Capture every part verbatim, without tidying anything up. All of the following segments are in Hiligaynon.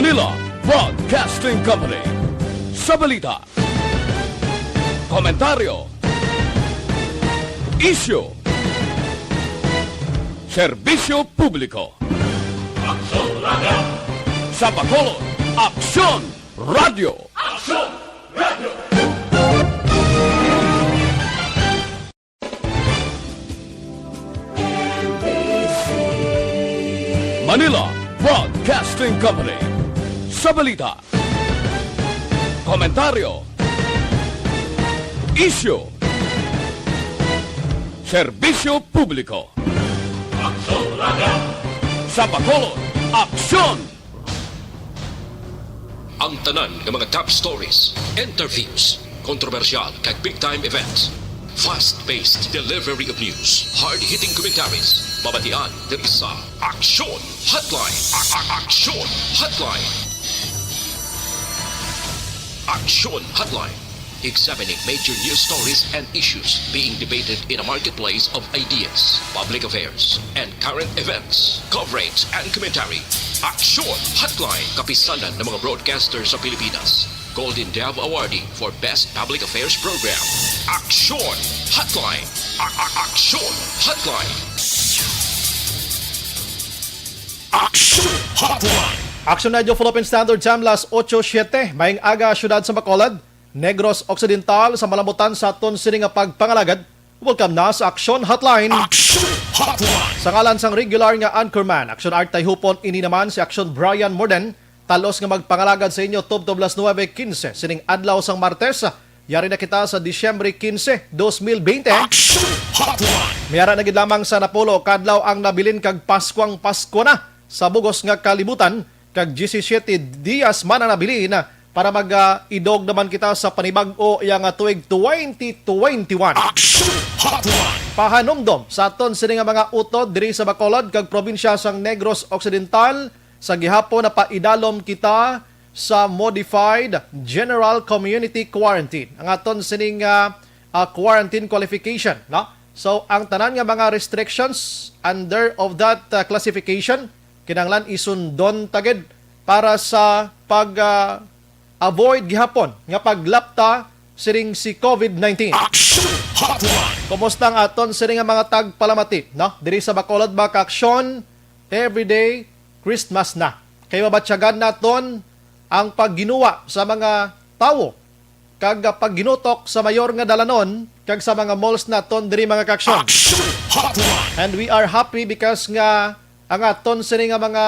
Manila Broadcasting Company. Sa balita, komentaryo, isyu, serbisyo publiko. Aksyon Radio! Sa Bacolod, Aksyon Radio! Aksyon Radio! Manila Broadcasting Company. Sa balita, komentaryo, isyu, serbisyo publiko. Aksyon Radio! Sa Bacolod, Aksyon! Ang tanan nga mga top stories, interviews, kontrobersyal kag big time events. Fast-paced delivery of news, hard-hitting commentaries. Mabatian diri sa Aksyon Hotline. A- a- Aksyon Hotline. Aksyon Hotline. Examining major news stories and issues being debated in a marketplace of ideas, public affairs, and current events. Coverage and commentary. Aksyon Hotline. Kapisanan ng mga broadcaster sa Pilipinas. Golden Dove Awardee for Best Public Affairs Program. Aksyon Hotline. A- a- Aksyon Hotline. Aksyon Hotline. Aksyon Radio Philippine Standard Time, las ocho siete. Maayong aga, siyudad sa Bacolod, Negros Occidental, sa malamutan sa aton sini nga pagpangalagad. Welcome na sa Aksyon Hotline. Aksyon Hotline. Sa ngalan sang regular nga anchorman, Aksyon Art Tayhupon, ini naman si Aksyon Brian Morden, talos nga magpangalagad sa inyo tubtob las nuebe quince sining adlaw sang Martes. Yari na kita sa Disyembre quince, dos mil bente. Aksyon Hotline. May ara na gid lamang sa napulo ka adlaw ang nabilin kag Paskwang Paskwa na sa bugos nga kalibutan, kag diyesisiete dias man ang nabilin para mag-idog naman kita sa panibag-o iya nga tuig twenty twenty-one. Aksyon Hotline. Pahanumdom sa aton sini nga mga utod diri sa Bacolod kag probinsya sang Negros Occidental, sa gihapon napaidalom kita sa modified general community quarantine. Ang aton sining ah, ah, quarantine qualification, no? So, ang tanan nga mga restrictions under of that ah, classification, kinahanglan isundon ta gid para sa pag ah, avoid gihapon nga paglapta sining si COVID nineteen. Action Hotline. Kumusta ang aton sini nga mga tagpalamati, no? Diri sa Bacolod, mga kaaksyon, everyday Christmas na. Kay mabatyagan naton ang pagginuwa sa mga tawo kag pagginutok sa mayor nga dalanon kag sa mga malls naton diri, mga kaaksyon. Action Hotline. And we are happy because nga ang aton sini nga mga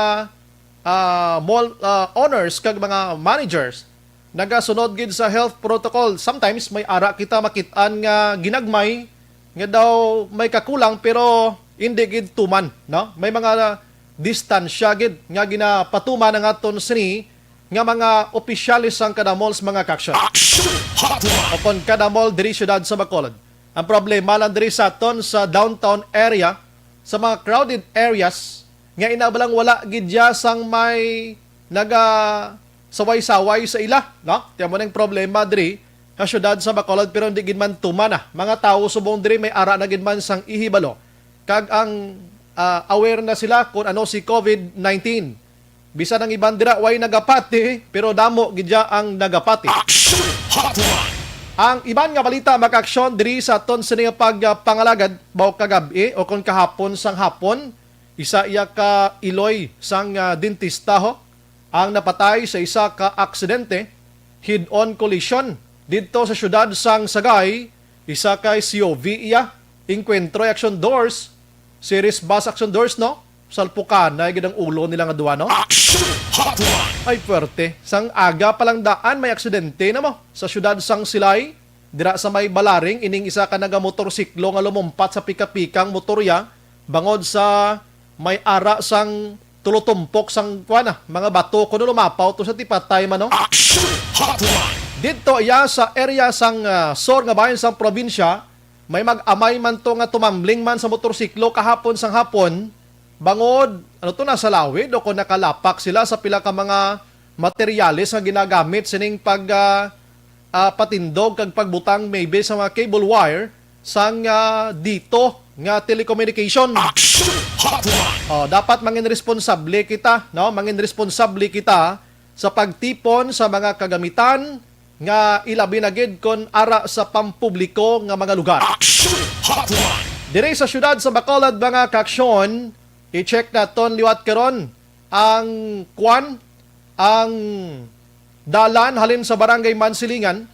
ah, mall ah, owners kag mga managers nagasunod gid sa health protocol. Sometimes may ara kita makit-an nga ginagmay nga daw may kakulang, pero hindi gid tuman, no? May mga distansya gid nga ginapatuman ang aton sini nga mga opisyales sang kada malls, mga kaaksyon. Action Hotline. O kon kada mall diri siyudad sa Bacolod. Ang problema lang diri sa aton sa downtown area, sa mga crowded areas, nga inabalang wala gid ya sang may naga saway-saway sa ila, no? Tiyan mo na yung problema diri sa syudad sa Bacolod, pero hindi gid man tuman na. Mga tawo subong diri may ara na gid man sang ihibalo. Kag ang ah, aware na sila kung ano si COVID nineteen. Bisan ang iban dira way nagapati, pero damo gid ya ang nagapati. Action Hotline. Ang iban nga balita, mga kaaksyon, diri sa aton sini nga pagpangalagad, baw kagab-i o kon kahapon sang hapon, isa iya ka iloy sang ah, dentista ho ang napatay sa isa ka aksidente, head-on collision, didto sa siyudad sang Sagay. Isa ka S U V iya, engkwentro, action doors, series bus, action doors, no? Salpukanay gid ang ulo nila nga duha, no? Action Hotline. Ay, pwerte. Sang aga pa lang daan, may aksidente na mo sa siyudad sang Silay. Dira sa may Balaring, ining isa ka nagamotorsiklo nga lumumpat sa pika-pikang motorya bangod sa may ara sang tulotumpok sang, kuwan na, mga bato kuno lumapaw to sa tipatay man, no? Action Hotline. Didto iya sa area sang ah, sur nga bahin sang probinsya, may mag-amay man to nga tumambling man sa motorsiklo kahapon sang hapon, bangod, ano to, nasa lawid o kung nakalapak sila sa pila ka mga materyales nga ginagamit sining pag ah, ah, patindog kag pagbutang maybe sa mga cable wire sang ah, dito nga telecommunication. Action Hotline. Oh, dapat mangin responsable kita, no? Mangin responsable kita sa pagtipon sa mga kagamitan nga ilabi na gid kon ara sa pampubliko nga mga lugar. Action Hotline! Diri sa siyudad sa Bacolod, mga kaaksyon, i-check naton liwat karon ang kwan, ang dalan halin sa Barangay Mansilingan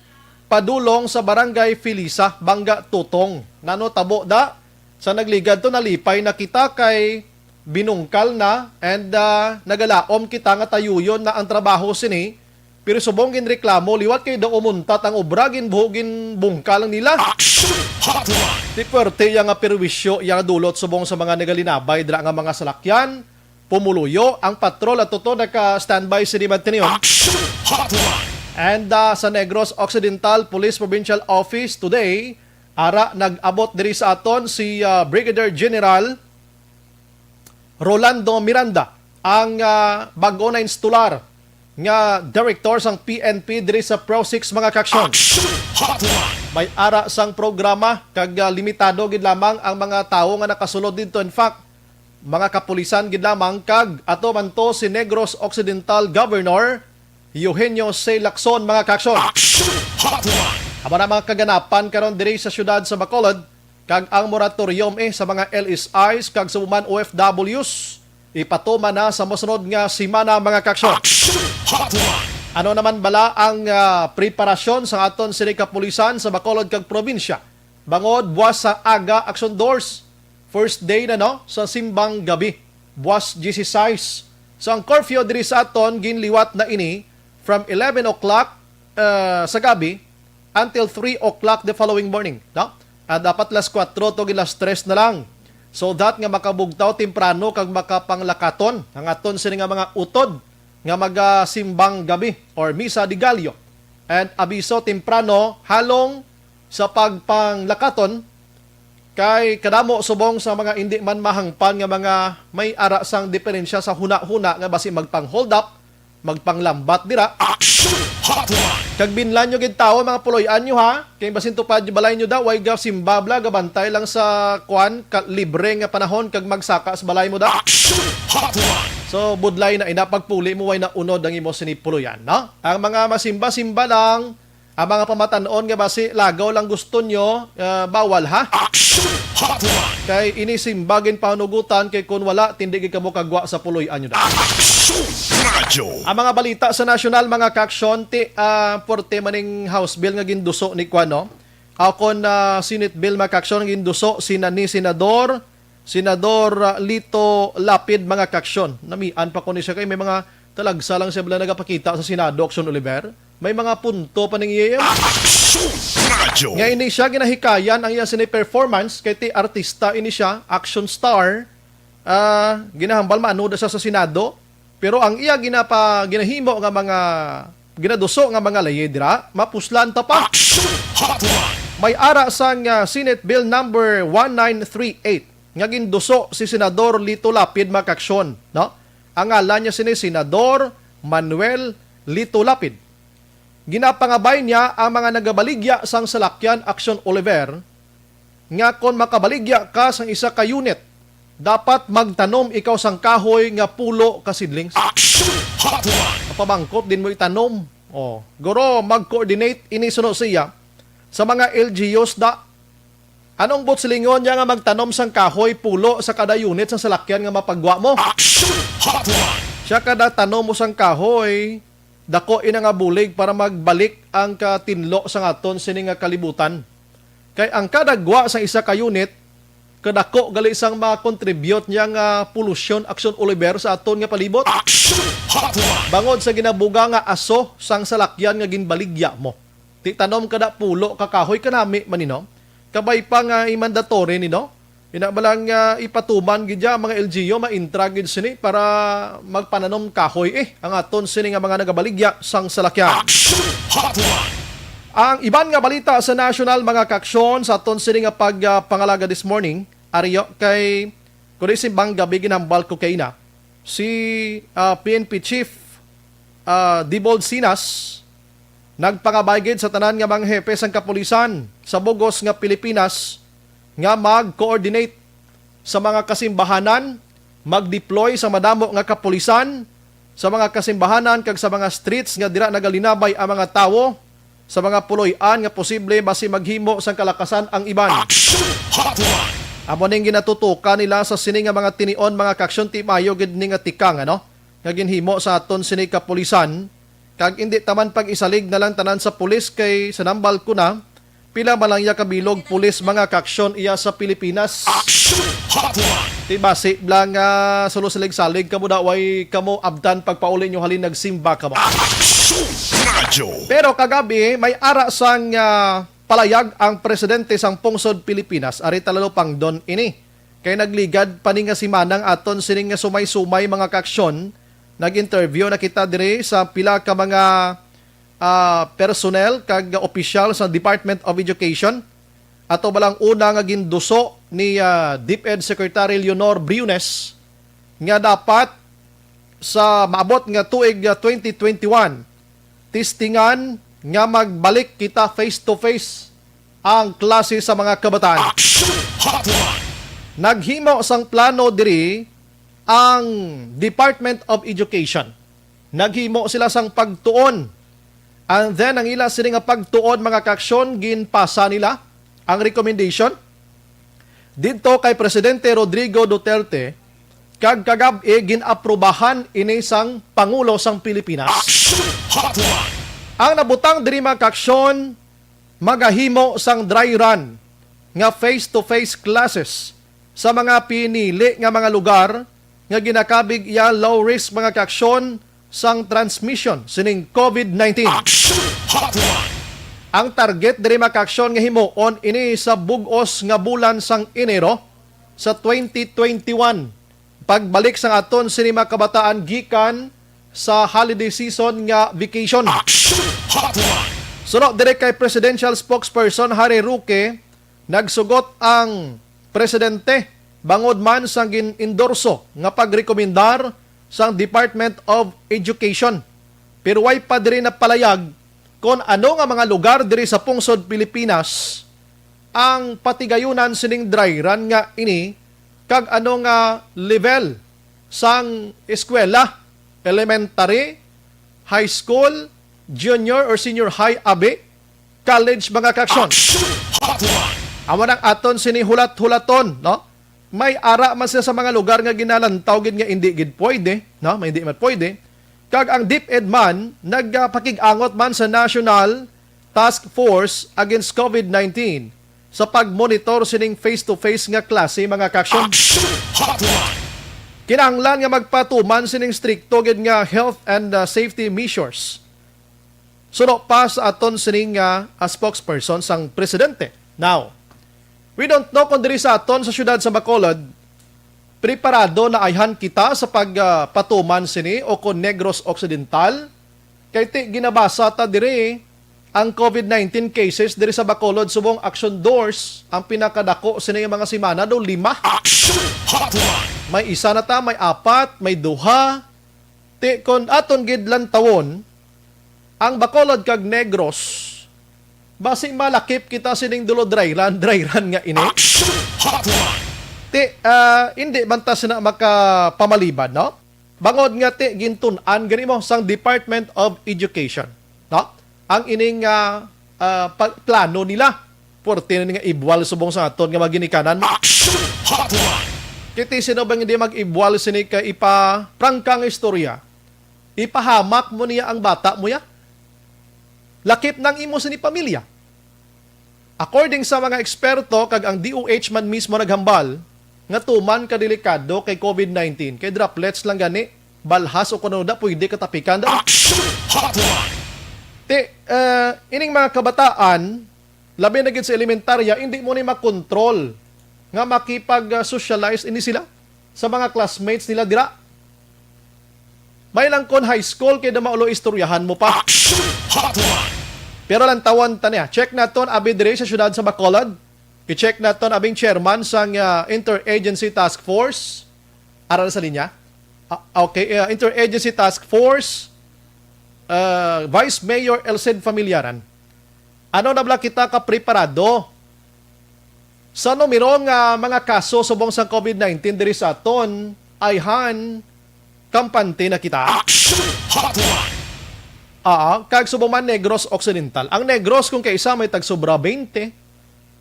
padulong sa Barangay Felisa, Bangga Tutong. Nano tabo da? Sa nagligad to, nalipay na kita kay binungkal na and, ah, nagalaom kita nga tayuyon na ang trabaho sini. Pero subong ginreklamo, liwat kay daw umuntat ang obra, ginbuho ginbungkal nila. Action Hotline! Di puwerte iya nga perwisyo iya nga dulot subong sa mga nagalinabay dira nga mga salakyan. Pumuluyo ang patrol at tuto naka-standby sini man tiniyon. Action Hotline! And, ah, sa Negros Occidental Police Provincial Office today, ara nag-abot diri sa aton si, ah, Brigadier General Rolando Miranda, ang, ah, bag-o na instular nga director sang P N P diri sa Pro Six, mga kaaksyon. Action Hotline! May ara sang programa kag, ah, limitado gid lamang ang mga tawo nga nakasulod didto. In fact, mga kapulisan gid lamang kag ato man to si Negros Occidental Governor Eugenio C. Lacson, mga kaaksyon. Action Hotline! Amo na mga kaganapan karon diri sa siyudad sa Bacolod, kag ang moratorium, eh, sa mga L S Is kag sa uban O F Ws ipatuman na sa mosunod nga semana, mga kaaksyon. Action Hotline! Ano naman bala ang, ah, preparasyon sa aton sini kapulisan sa Bacolod kag probinsya? Bangod buwas sa aga, Action Dors, first day na, no, sa simbang gabi, buwas diyesisais. So, ang curfew diri sa aton, ginliwat na ini from eleven o'clock, ah, sa gabi until three o'clock the following morning, no? Ah, dapat las kuwatro to gid las tres na lang. So that nga makabugtaw temprano kag makapanglakaton ang aton sini nga mga utod nga magasimbang gabi or Misa de Gallo. And abiso temprano halong sa pagpanglakaton, kay kadamo subong sa mga indi man mahangpan nga mga may ara sang diferensya sa hunahuna nga basi magpang-hold up, magpanglambat dira. Action Hotline! Kag binlan nyo gid tawo, mga puloy-an nyo, ha? Kay basin tupad balay nyo da, way ga simba bala, gabantay lang sa kwan, ka, libre nga panahon kag magsaka sa balay mo da. Action Hotline! So, budlay na ina, pagpuli mo, way na unod ang imo sini puloy-an, no? Ang mga masimba-simba lang, ang mga pamatan-on nga basi lagaw lang gusto nyo, ah, bawal, ha? Action Hotline! Kay ini simba ginpahunugutan, kay kun wala, tindi gid kamo kagwa sa puloy-an nyo na. Action Radyo! Ang mga balita sa nasyonal, mga kaaksyon, ti, ah, porte maning House Bill nga ginduso ni kwan, no? Aw kon, ah, Senate Bill, mga kaaksyon, nga ginduso sina ni Senador Senador, ah, Lito Lapid, mga kaaksyon. Namian pa ko ni siya kay may mga talagsa lang siya bala nagapakita sa Senado, Aksyon Oliver. May mga punto pa ning iya. Action Radyo! Nga ini siya ginahikayan ang iya sini performance kay ti artista ini siya, action star. Ah, ginahambal maano da siya sa Senado. Pero ang iya ginapa-, ginahimo nga mga ginaduso nga mga layi dira, mapuslan ta pa. Action Hotline! May ara sang, ah, Senate Bill number one nine three eight nga ginduso si Senador Lito Lapid, mga kaaksyon, no? Ang ngalan niya sini Senador Manuel Lito Lapid. Ginapangabay niya ang mga nagabaligya sang salakyan, Aksyon Oliver, nga kon makabaligya ka sang isa ka unit, dapat magtanom ikaw sang kahoy nga pulo ka seedlings. Action Hotline! Mapabangkot din mo itanom. Oh, guro, mag-coordinate ini suno siya sa mga L G Us da. Anong buot silingon niya nga magtanom sang kahoy pulo sa kada unit sang salakyan nga mapagwa mo? Action Hotline! Siya kada tanom mo sang kahoy, dako ina nga bulig para magbalik ang katinlo sa aton sini nga kalibutan. Kay ang kada gwa sa isa ka unit, kadako gali sang ma-contribute niya nga polusyon, Aksyon Oliver, sa aton nga palibot. Action Hotline! Bangod sa ginabuga nga aso sang salakyan nga ginbaligya mo. Ti tanom kada pulo ka kahoy, kanami man ni, no? Kabay pa nga i-mandatory ni, no? Ina ba lang, ah, ipatuman gid ya ang mga L G U, ma-intra gid sini para magpananom kahoy, eh, ang aton sini nga mga nagabaligya sang salakyan. Action Hotline! Ang iban nga balita sa national, mga kaaksyon, sa aton sini nga pag, ah, pangalaga this morning, ari yo kay kundi simbang gabi ginhambal ko kay ina si, ah, P N P Chief, ah, Dibold Sinas, nagpangabay gid sa tanan nga mga hepe sang kapulisan sa bugos nga Pilipinas nga mag-coordinate sa mga kasimbahanan, mag-deploy sa madamo nga kapulisan, sa mga kasimbahanan kag sa mga streets nga dira nagalinabay ang mga tawo sa mga puloy-an nga posible basi maghimo sang kalakasan ang iban. Action Hotline! Amo ning ginatutukan nila sa sini nga mga tinion, mga kaaksyon, ti maayo gid ni nga tikang, ano, nga ginhimo sa aton sini kapulisan, kag indi ta man pag-isalig na lang tanan sa pulis, kay sa nambal ko na, pila man lang iya kabilog pulis, mga kaaksyon, iya sa Pilipinas. Action Hotline! Ti basi lang nga sulo salig-salig kamo, da way kamo abtan pagpauli nyo halin nagsimba kamo. Action Radyo! Pero kagabi, may ara sang, ah, palayag ang presidente sang pungsod Pilipinas, ari Talalo Pangdon ini. Kay nagligad pa ni nga semana ang aton sining nga sumay-sumay, mga kaaksyon. Nag-interview na kita diri sa pila ka mga, ah, personnel kag opisyal sa Department of Education. Ato ba lang una nga ginduso ni, ah, DepEd Secretary Leonor Briones nga dapat sa maabot nga tuig, ah, twenty twenty-one, testingan nga magbalik kita face to face ang klase sa mga kabataan. Action Hotline! Naghimo sang plano diri ang Department of Education. Naghimo sila sang pagtuon. And then, ang ila sini nga pagtuon, mga kaaksyon, ginpasa nila ang recommendation didto kay Presidente Rodrigo Duterte, kag kagab-i gin-aprubahan ini sang Pangulo sang Pilipinas. Action Hotline! Ang nabutang diri, mga kaaksyon, magahimo sang dry run nga face-to-face classes sa mga pinili nga mga lugar nga ginakabig iya low risk, mga kaaksyon, sang transmission sining COVID nineteen. Action Hotline! Ang target diri, mga kaaksyon, nga himuon ini sa bug-os nga bulan sang Enero sa twenty twenty-one, pagbalik sang aton sini mga kabataan gikan sa holiday season nga vacation. Action Hotline! Suno diri kay Presidential Spokesperson Harry Roque, nagsugot ang presidente bangod man sang gin-endorso nga pagrekomendar sang Department of Education. Pero way pa diri napalayag kon ano nga mga lugar diri sa pungsod Pilipinas ang patigayunan sining dry run nga ini, kag ano nga level sang eskwela, elementary, high school, junior or senior high, abi, college, mga kaaksyon. Action Hotline! Amo nang aton sini hulat-hulaton, no? May ara man sila sa mga lugar nga ginalantaw gid nga indi gid pwede, no? May hindi man pwede. Kag ang DepEd man nagapakig-angot man sa National Task Force Against COVID nineteen sa pagmonitor sining face-to-face nga klase, mga kaaksyon. Action Hotline! Kinahanglan nga magpatuman sining strikto gid nga health and, uh, safety measures. Suno pa sa aton sining nga, uh, spokesperson sang presidente. Now, we don't know kung diri sa aton sa siyudad sa Bacolod, preparado na ayhan kita sa pag, ah, patuman sini o kon Negros Occidental? Kay ti ginabasa ta diri ang COVID nineteen cases diri sa Bacolod subong Action Doors ang pinakadako sini nga mga semana, do lima. Action Hotline! May isa na ta, may apat, may duha. Ti kon aton gid lantawon ang Bacolod kag Negros, basi malakip kita sining dulo dry run, dry run nga ini. Action Hotline! Ti, ah, hindi man ta sina makapamalibad, no? Bangod nga ti gintun-an gani mo sang Department of Education, no? Ang ining, ah, ah, pag-, plano nila. Purti na ni nga ibwal subong sa aton nga mga ginikanan. Action Hotline! Kiti sino bang hindi mag-ibwal sini ka ipa-prangka nga istorya? Ipahamak mo niya ang bata mo ya? Lakip nang imo sini pamilya. According sa mga eksperto kag ang D O H man mismo naghambal nga tuman ka delikado kay COVID nineteen, kay droplets lang gani, balhas o kuno da pwede katapikan da. Action Hotline! Ti, eh, ining mga kabataan, labi na gid sa elementarya, hindi mo ni makontrol nga makipag-socialize ini sila sa mga classmates nila dira. May lang kon high school kay da maulo istoryahan mo pa. Action Hotline! Pero lantawon ta niya. Check naton abi diri sa siyudad sa Bacolod. I-check naton abing chairman sang, ah, Interagency Task Force. Ara na sa linya? Ah, okay, ah, Interagency Task Force, ah, Vice Mayor Elcid Familiaran. Ano na bala kita kapreparado sa numero nga mga kaso subong sang COVID nineteen diri sa aton? Ayhan, Kampante na kita. Action Hotline! Ah, kag subong man Negros Occidental. Ang Negros kung kaisa may tagsobra twenty.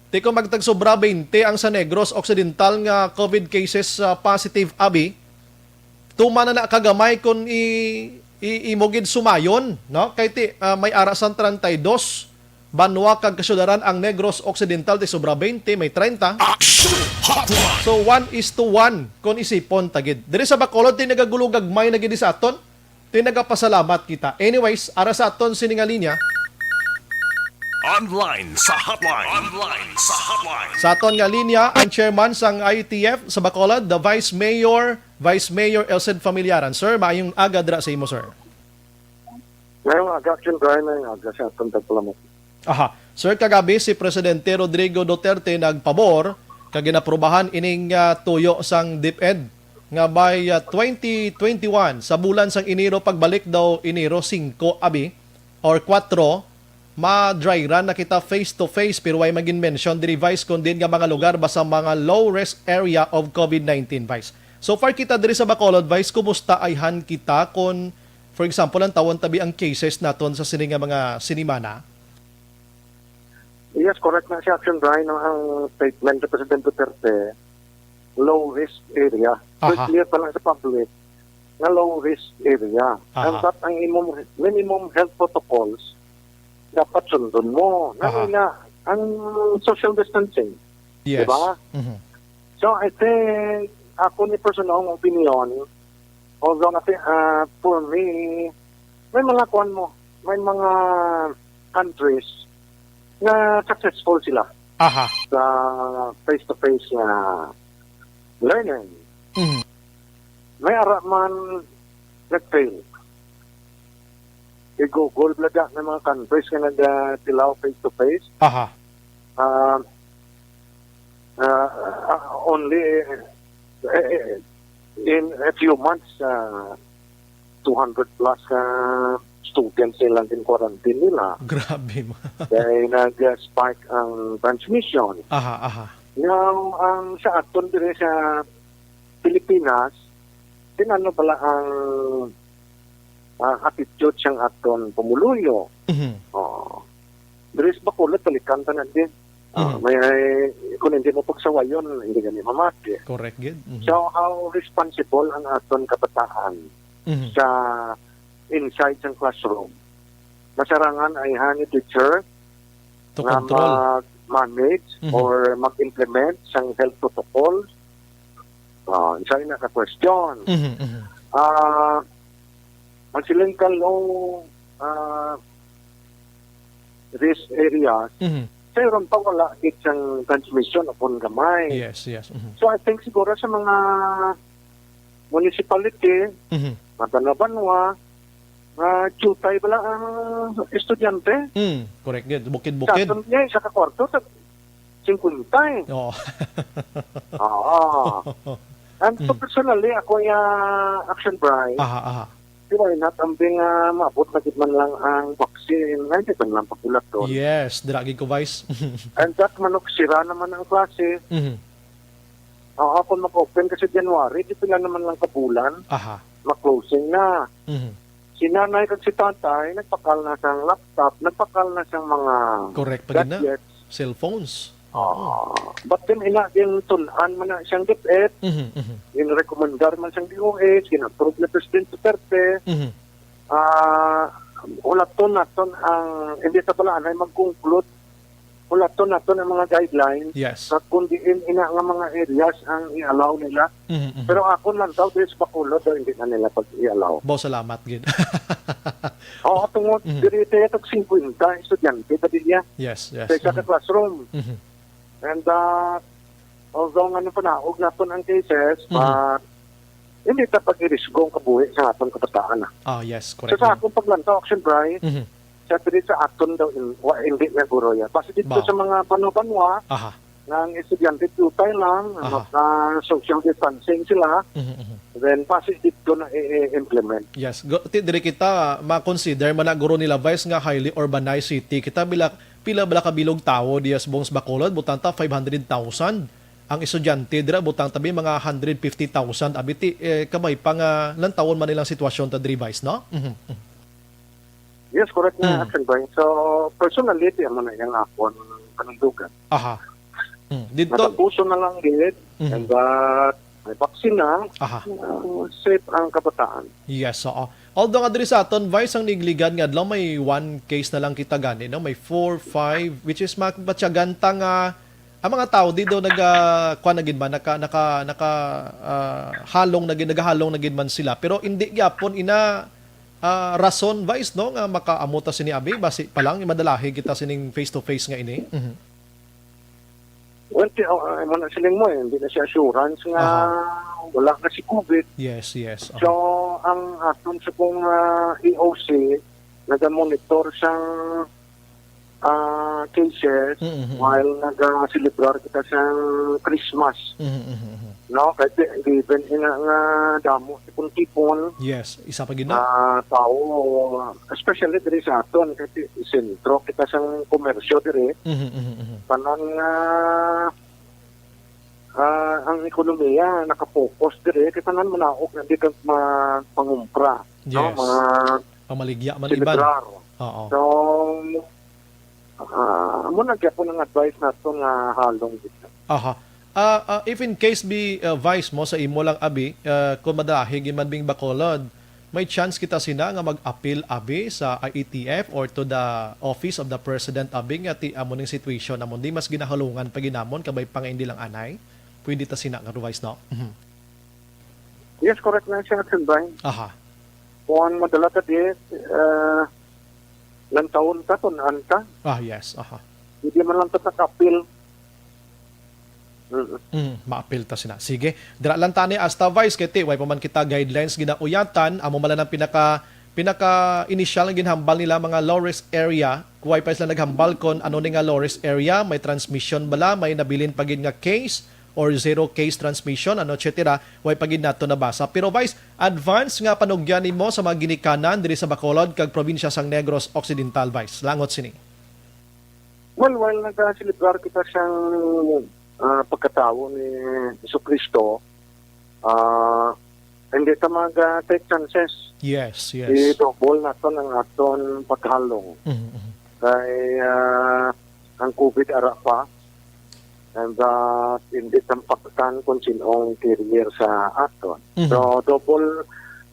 Ti kung magtagsobra twenty ang sa Negros Occidental nga COVID cases, ah, positive, abi, tuman na na kagamay kung i-, i-, imo gid sumayon, no? Kay ti, ah, may ara sang treinta y dos banwa kag kasyudaran ang Negros Occidental, ti sobra twenty, may treinta. Action Hotline! So, one is to one, kung isipon ta gid. Diri sa Bacolod, ti nagagulugagmay na gid sa aton. Ti nagapasalamat kita. Anyways, ara sa aton sini nga linya. Online sa hotline. Online sa hotline. Sa aton nga linya, ang chairman sang I T F sa Bacolod, the Vice Mayor, Vice Mayor Elcid Familiaran. Sir, maayong aga dira sa imo, sir. Ngayong aga, Action Brian, ngayong aga sa aton tagpalamok. Aha. Sir, kagabi si Presidente Rodrigo Duterte nagpabor kag ginaprubahan ining, ah, tuyo sang DepEd nga by, ah, twenty twenty-one, sa bulan sang Enero, pagbalik daw Enero singko, abi, or kuwatro, ma-dry run na kita face to face, pero way magin mention diri, Vice, kun diin nga mga lugar ba sa mga low risk area of COVID nineteen, Vice. So far kita diri sa Bacolod, Vice, kumusta ayhan kita kun, for example, ang tawon tabi ang cases naton sa sini nga mga sinimana? Yes, correct na si Action Brian, no, ang statement ni President Duterte, low risk area. So, aha, clear pa lang sa public nga low risk area. Aha. And that ang imong minimum health protocols dapat sundon mo. Aha. Nangina, ang social distancing. Yes. Diba? Mhm. So, I think, ako ni personal nga opinion, although nga, ah, for me, may mga kuwan mo, may mga countries nga successful sila, aha, sa face-to-face nga learning. Mhm. May ara man nag-fail. I-Google bala na mga countries nga nagtilaw face-to-face. Aha. Ah, ah, ah, only, eh, eh, in a few months, ah, two hundred plus ka students nilang gin-quarantine nila. Grabe, ma. Kay nag-spike ang transmission. Aha, aha. Now, ang sa aton diri sa Pilipinas, tinano bala ang, ah, attitude sang aton pumuluyo. Mhm. Oh. Diri sa Bacolod, balikan ta na din. Ah, mhm, may, kung hindi mo pagsawayon, hindi gani mamati. Correct gid. Mhm. So, how responsible ang aton kabataan, mhm, sa inside sang classroom? Masarangan ay ha ni teacher to nga control, mag-manage, mhm, or mag-implement sang health protocol. Ah, isa na ka question. Mhm, mhm. Ah, ang siling ka low, ah, risk areas, mhm, sayron pa wala gid sang transmission upon gamay. Yes, yes. Mhm. So, I think siguro sa mga municipality, mhm, mga banwa-banwa, nga diutay bala ang estudyante. Mm, correct gid. Bukid-bukid. Sa aton, eh, sa kakwarto, sa singkwenta, eh. Oo. Oo. And so, mm, personally, ako ya, Action Brian, aha, aha, di ba, inat ang bing, ah, maabot na gid man lang ang vaccine, nga hindi man lang pagbulat doon. Yes, dira gid ko, Vice. And that manok sira naman ang klase. Mhm. Oo, kung mag-open kasi January, di pila naman lang kabulan, aha, ma-closing na. Mhm. Si nanay kag si tatay, nagpakal na sang laptop, nagpakal na sang mga, correct pa gid na, gadgets. Cellphones. Oo. Ah, but then, ina, din tun-an man na siyang DepEd, mhm, mhm, din rekomendar man siyang D O H, gin-approve na President Duterte. Mhm. Ah, ulaton naton ang, hindi sa balaan ay mag-conclude, ulaton naton ang mga guidelines, yes, sa kung diin ina nga mga areas ang i-allow nila. Mhm, mhm. Pero ako lang daw, diri sa Bacolod daw, hindi na nila pag-i-allow. Bo, salamat gid. Oo, tungod, mhm, diri tayo tag singkwenta estudyante, Padilla. Yes, yes. Sa isa ka, mhm, classroom. Mhm. And, ah, although nga napanaog naton ang cases, mhm, but hindi ta pag-irisgo ang kabuhi sa aton kabataan, ah. Ah, yes, so, correct sa yun. Akong paglantaw, Action Brian, mhm, sa pilit sa aton daw, in, wa, hindi na guro yan. Basi dito ba, sa mga banwa-banwa, aha, nga ang estudyante tutay lang, aha, mag, ah, social distancing sila, mhm, mhm, then basi dito na i-, i-implement. Yes, gu-, ti-, diri kita ma-consider man na guro nila, Vice, nga highly urbanized city. Kita bila, pila bala ka bilog tawo diya sa Bongs Bacolod, butang ta five hundred thousand. ang estudyante dira, butang tabi mga hundred fifty thousand, abi ti, eh, kabay pa nga lantawon man nilang sitwasyon ta diri, Vice, no? Mhm, mhm. Yes, correct na, Mm. Action Boy. So, personally, ti amo na yung akon kanudugan. Aha. Mm. Dito Matapuso na lang gid, Mhm. and that may vaccine na, Aha. uh, safe ang kabataan. Yes, oo. Although nga diri sa aton, Vice, ang nigligad nga adlaw, may one case na lang kita gani, no? May four, five, which is ma-, matyagan ta nga ang mga tao di daw naga-, kuwan na gid man, naka-, naka-, naka-, ah, halong na gid, nagahalong na gid man sila. Pero hindi gyapon ina, ah, rason, Vice, no, nga makaamo ta sini abi, basi pa lang, madalahi kita sining face-to-face nga ini. Mhm. Well, ti-, oh, ah, mo na siling mo, eh, hindi na siya assurance nga Aha. wala na si COVID. Yes, yes. So, Aha. ang aton sa pong, ah, E O C, naga-monitor sang, ah, cases Mm, mm, mm. while naga-celebrar kita sang Christmas. Mm, mm, mm, mm. No? Kasi given nga, nga damo tipon-tipon, Yes, isa pa gid na. ah, tao, especially diri sa aton, kasi sentro kita sang komersyo diri. Mhm, mhm, mhm. Tanan nga, ah, ang ekonomiya nakapokus diri, kay tanan manaog na di kag ma-, pangumpra, no? Yes. Mga Pamaligya man iban. Celebrar. Oo. So, ah, amo na gyapon ang advice nato nga halong gid. Aha. Ah, ah, if in case be, ah, Vice mo sa imo lang abi, ah, kung madalahi gid man bing Bacolod, may chance kita sina nga mag-appeal abi sa I A T F or to the office of the president abi nga ti amo ning situation namon di mas ginahalungan pa ginamon kabay pa nga hindi lang anay. Pwede ta sina nga Vice, no? Mhm. Yes, correct na siya, Action Boy. Aha. Kung madala ta di, eh, lantawon ta, tun-an ta. Ah, yes. Aha. Hindi man lang ta nakapil. Mm. Mm, maapil ta sina. Sige, dira lang tani hasta, Vice, kay ti, way pa man kita guidelines ginauyatan, amo man lang ang pinaka, pinaka initial nga ginhambal nila mga low risk area, way pa sila naghambal kon ano ni nga low risk area, may transmission bala, may nabilin pa gid nga case or zero case transmission, ano, et cetera. Way pa gid nato nabasa. Pero, Vice, advance nga panugyan nimo sa mga ginikanan diri sa Bacolod kag probinsya sang Negros Occidental, Vice. Langot sini. Well, while nagaselebrar kita sang, ah, pagkatawo ni Jesu-Cristo, ah, hindi ta mag, ah, take chances. Yes, yes. I-double naton ang aton paghalong. Mhm, mhm. Kay, ah, ang COVID ara pa, and, ah, hindi tampaktan kung sino ang carrier sa aton. Mhm. So, double,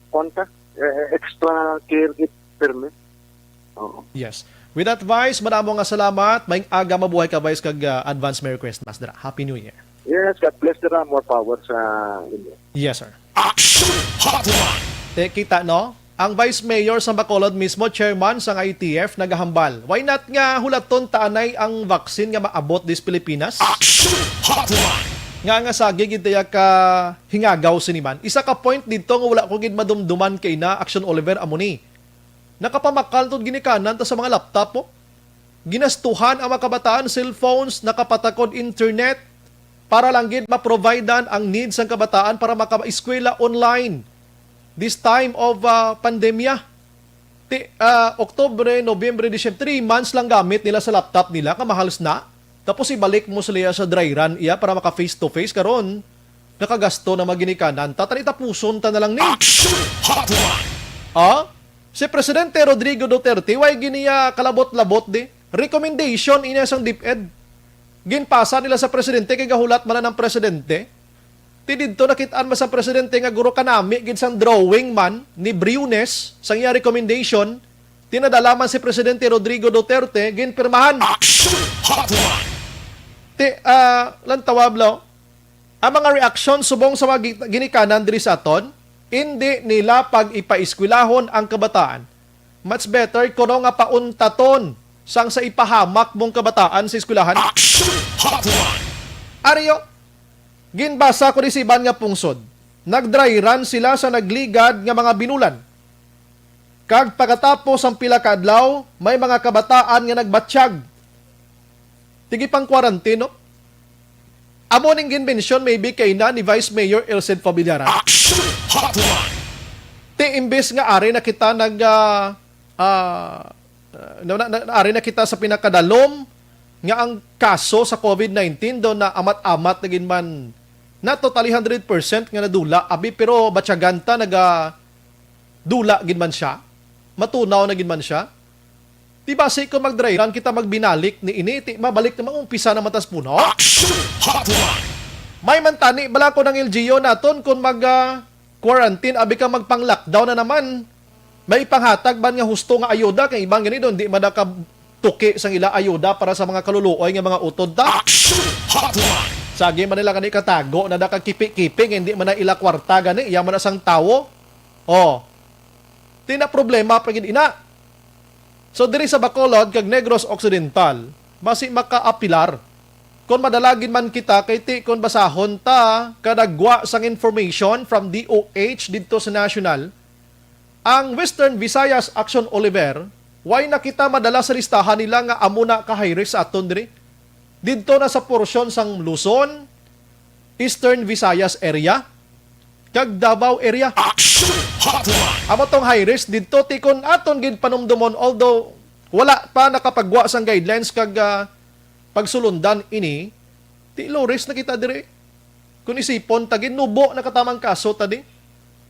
kwan ka, eh, extra care gid pirmi. Oo. Yes. With that, Vice, madamo nga salamat. Maayong aga, mabuhay ka, Vice, kag, ah, advance Merry Christmas dira. Happy New Year. Yes, God bless dira. More power sa inyo. Yes, sir. Action Hotline! Te, kita, no? Ang Vice Mayor sa Bacolod mismo, chairman sang I A T F, nagahambal. Why not nga hulaton ta anay ang vaccine nga maabot dis Pilipinas? Action Hotline! Nga, nga sagi gid ya ka hingagaw sini man. Isa ka point didto nga wala ko gid madumduman kay na, Action Oliver, amo ni. Nakapamakal to ginikanan ta sa mga laptop, oh. Ginastuhan ang mga kabataan, cellphones, nakapatakod internet, para lang gid ma-providean ang needs sang kabataan para makaeskwela online this time of, ah, pandemya. Ti, ah, Oktubre, Nobyembre, Disyembre, three months lang gamit nila sa laptop nila, nga mahal na. Tapos ibalik mo sila sa dry run iya para maka face to face. Karon, nakagasto na mga ginikanan. Tatani tapuson ta na lang ni. Action Hotline! Ah? Si Presidente Rodrigo Duterte, way giniya kalabot-labot di. Recommendation ina sang DepEd. Ginpasa nila sa presidente kay gahulat man na ng presidente. Ti didto nakit-an man sa presidente nga guro kanami gid sang drawing man ni Briones sang iya recommendation. Tinadala man si Presidente Rodrigo Duterte, ginpirmahan. Action Hotline! Ti, ah, lang tawab, lo. Ang mga reaksyon subong sa mga gi-, ginikanan diri sa aton, indi nila pag-ipaeskwelahon ang kabataan. Much better kuno nga pauntaton sang sa ipahamak mong kabataan sa eskwelahan. Action Hotline! Ariyo, ginbasa ko ni sa iban nga pungsod. Nag-dry run sila sa nagligad nga mga binulan. Kag pagkatapos sang pila ka adlaw, may mga kabataan nga nagbatyag. Tigi pang quarantine, no? Amo ning ginmensyon maybe kay na ni Vice Mayor Elcid Famillaran. Action Hotline! Ti imbes nga ari na kita nag, ah, ah, na, na, na, ari na kita sa pinakadalom nga ang kaso sa COVID nineteen daw na amat-amat na gid man, not totally hundred percent nga nadula, abi, pero batyagan ta naga dula gid man siya, matunaw na gid man siya. Di basi kung mag-dry run kita, magbinalik ni ini, ti mabalik na, maumpisa na man tas puno. Action Hotline! May man tani bala ko ng L G U naton kung mag, ah, quarantine, abi ka magpang-lockdown na naman. May ipanghatag man nga husto nga ayuda kay iban gani doon, di man nakatuki sang ila ayuda para sa mga kaluluoy nga mga utod ta. Action Hotline! Sagi man nila gani katago na nakakipi-kipi nga hindi man na ila kwarta gani, iya man na sang tawo. Oh. Di na problema pa gid ina. So, diri sa Bacolod kag Negros Occidental, basi makaapilar. Kon madala gid man kita, kay ti kon basahon ta, kadagwa sang information from D O H didto sa national, ang Western Visayas Action Oliver, why na kita madala sa listahan nila nga amo na ka high risk sa aton diri? Didto na sa porsyon sang Luzon, Eastern Visayas area, kag Davao area. Action Hotline! Amo tong high risk didto, ti kon aton gid panumdumon, although wala pa nakapagwa sang guidelines kag, ah, pagsulundan ini, ti low risk na kita diri. Kung isipon ta gid, nubo na katamang kaso ta di.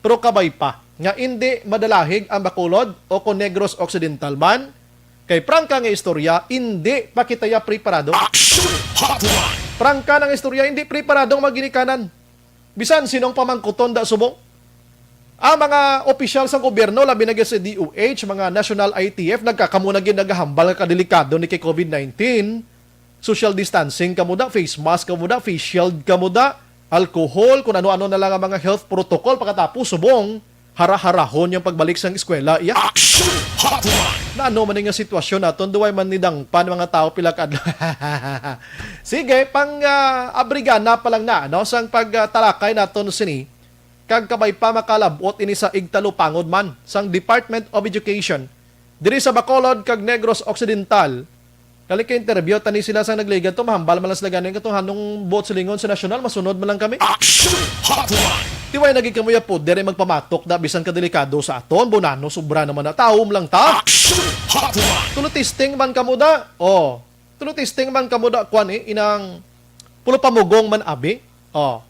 Pero kabay pa nga indi madalahig ang Bacolod o kon Negros Occidental man, kay prangka nga istorya, indi pa kita ya preparado. Action Hotline! Prangka nga istorya, hindi preparado ang mga ginikanan. Bisan sinong pamangkuton da subong. Ang mga opisyal sa gobyerno, labi na gid sa D O H, mga national I T F, nagkakamo na gid naghahambal nga kadelikado ni kay COVID nineteen. Social distancing kamo da, face mask kamo da, face shield kamo da, alcohol, kung ano-ano na lang ang mga health protocol, pagkatapos subong, hara-harahon yung pagbalik sang eskwela, iya. Action Hotline! Na ano man nga sitwasyon naton, duway man nidangpan mga tao pila ka adlaw. Sige, pang, ah, abrigana pa lang na, no, sang pagtalakay naton sini, kag kabay pa makalabot ini sa igtalupangod man sang Department of Education diri sa Bacolod kag Negros Occidental. Kali ka interview tani sila sang nagligad to, mahambal man lang sila ganing katong hanong buot silingon sa nasyonal, masunod man lang kami. Action Hotline! Tiway naging kamo ya poder ay magpamatok da bisan ka delikado sa aton, bunano, sobra naman na taom lang ta. Action Hotline! Tulo testing man kamo da. Oh, tulo testing man kamo da, kwan eh, inang pulo pamugong man abi. Oh.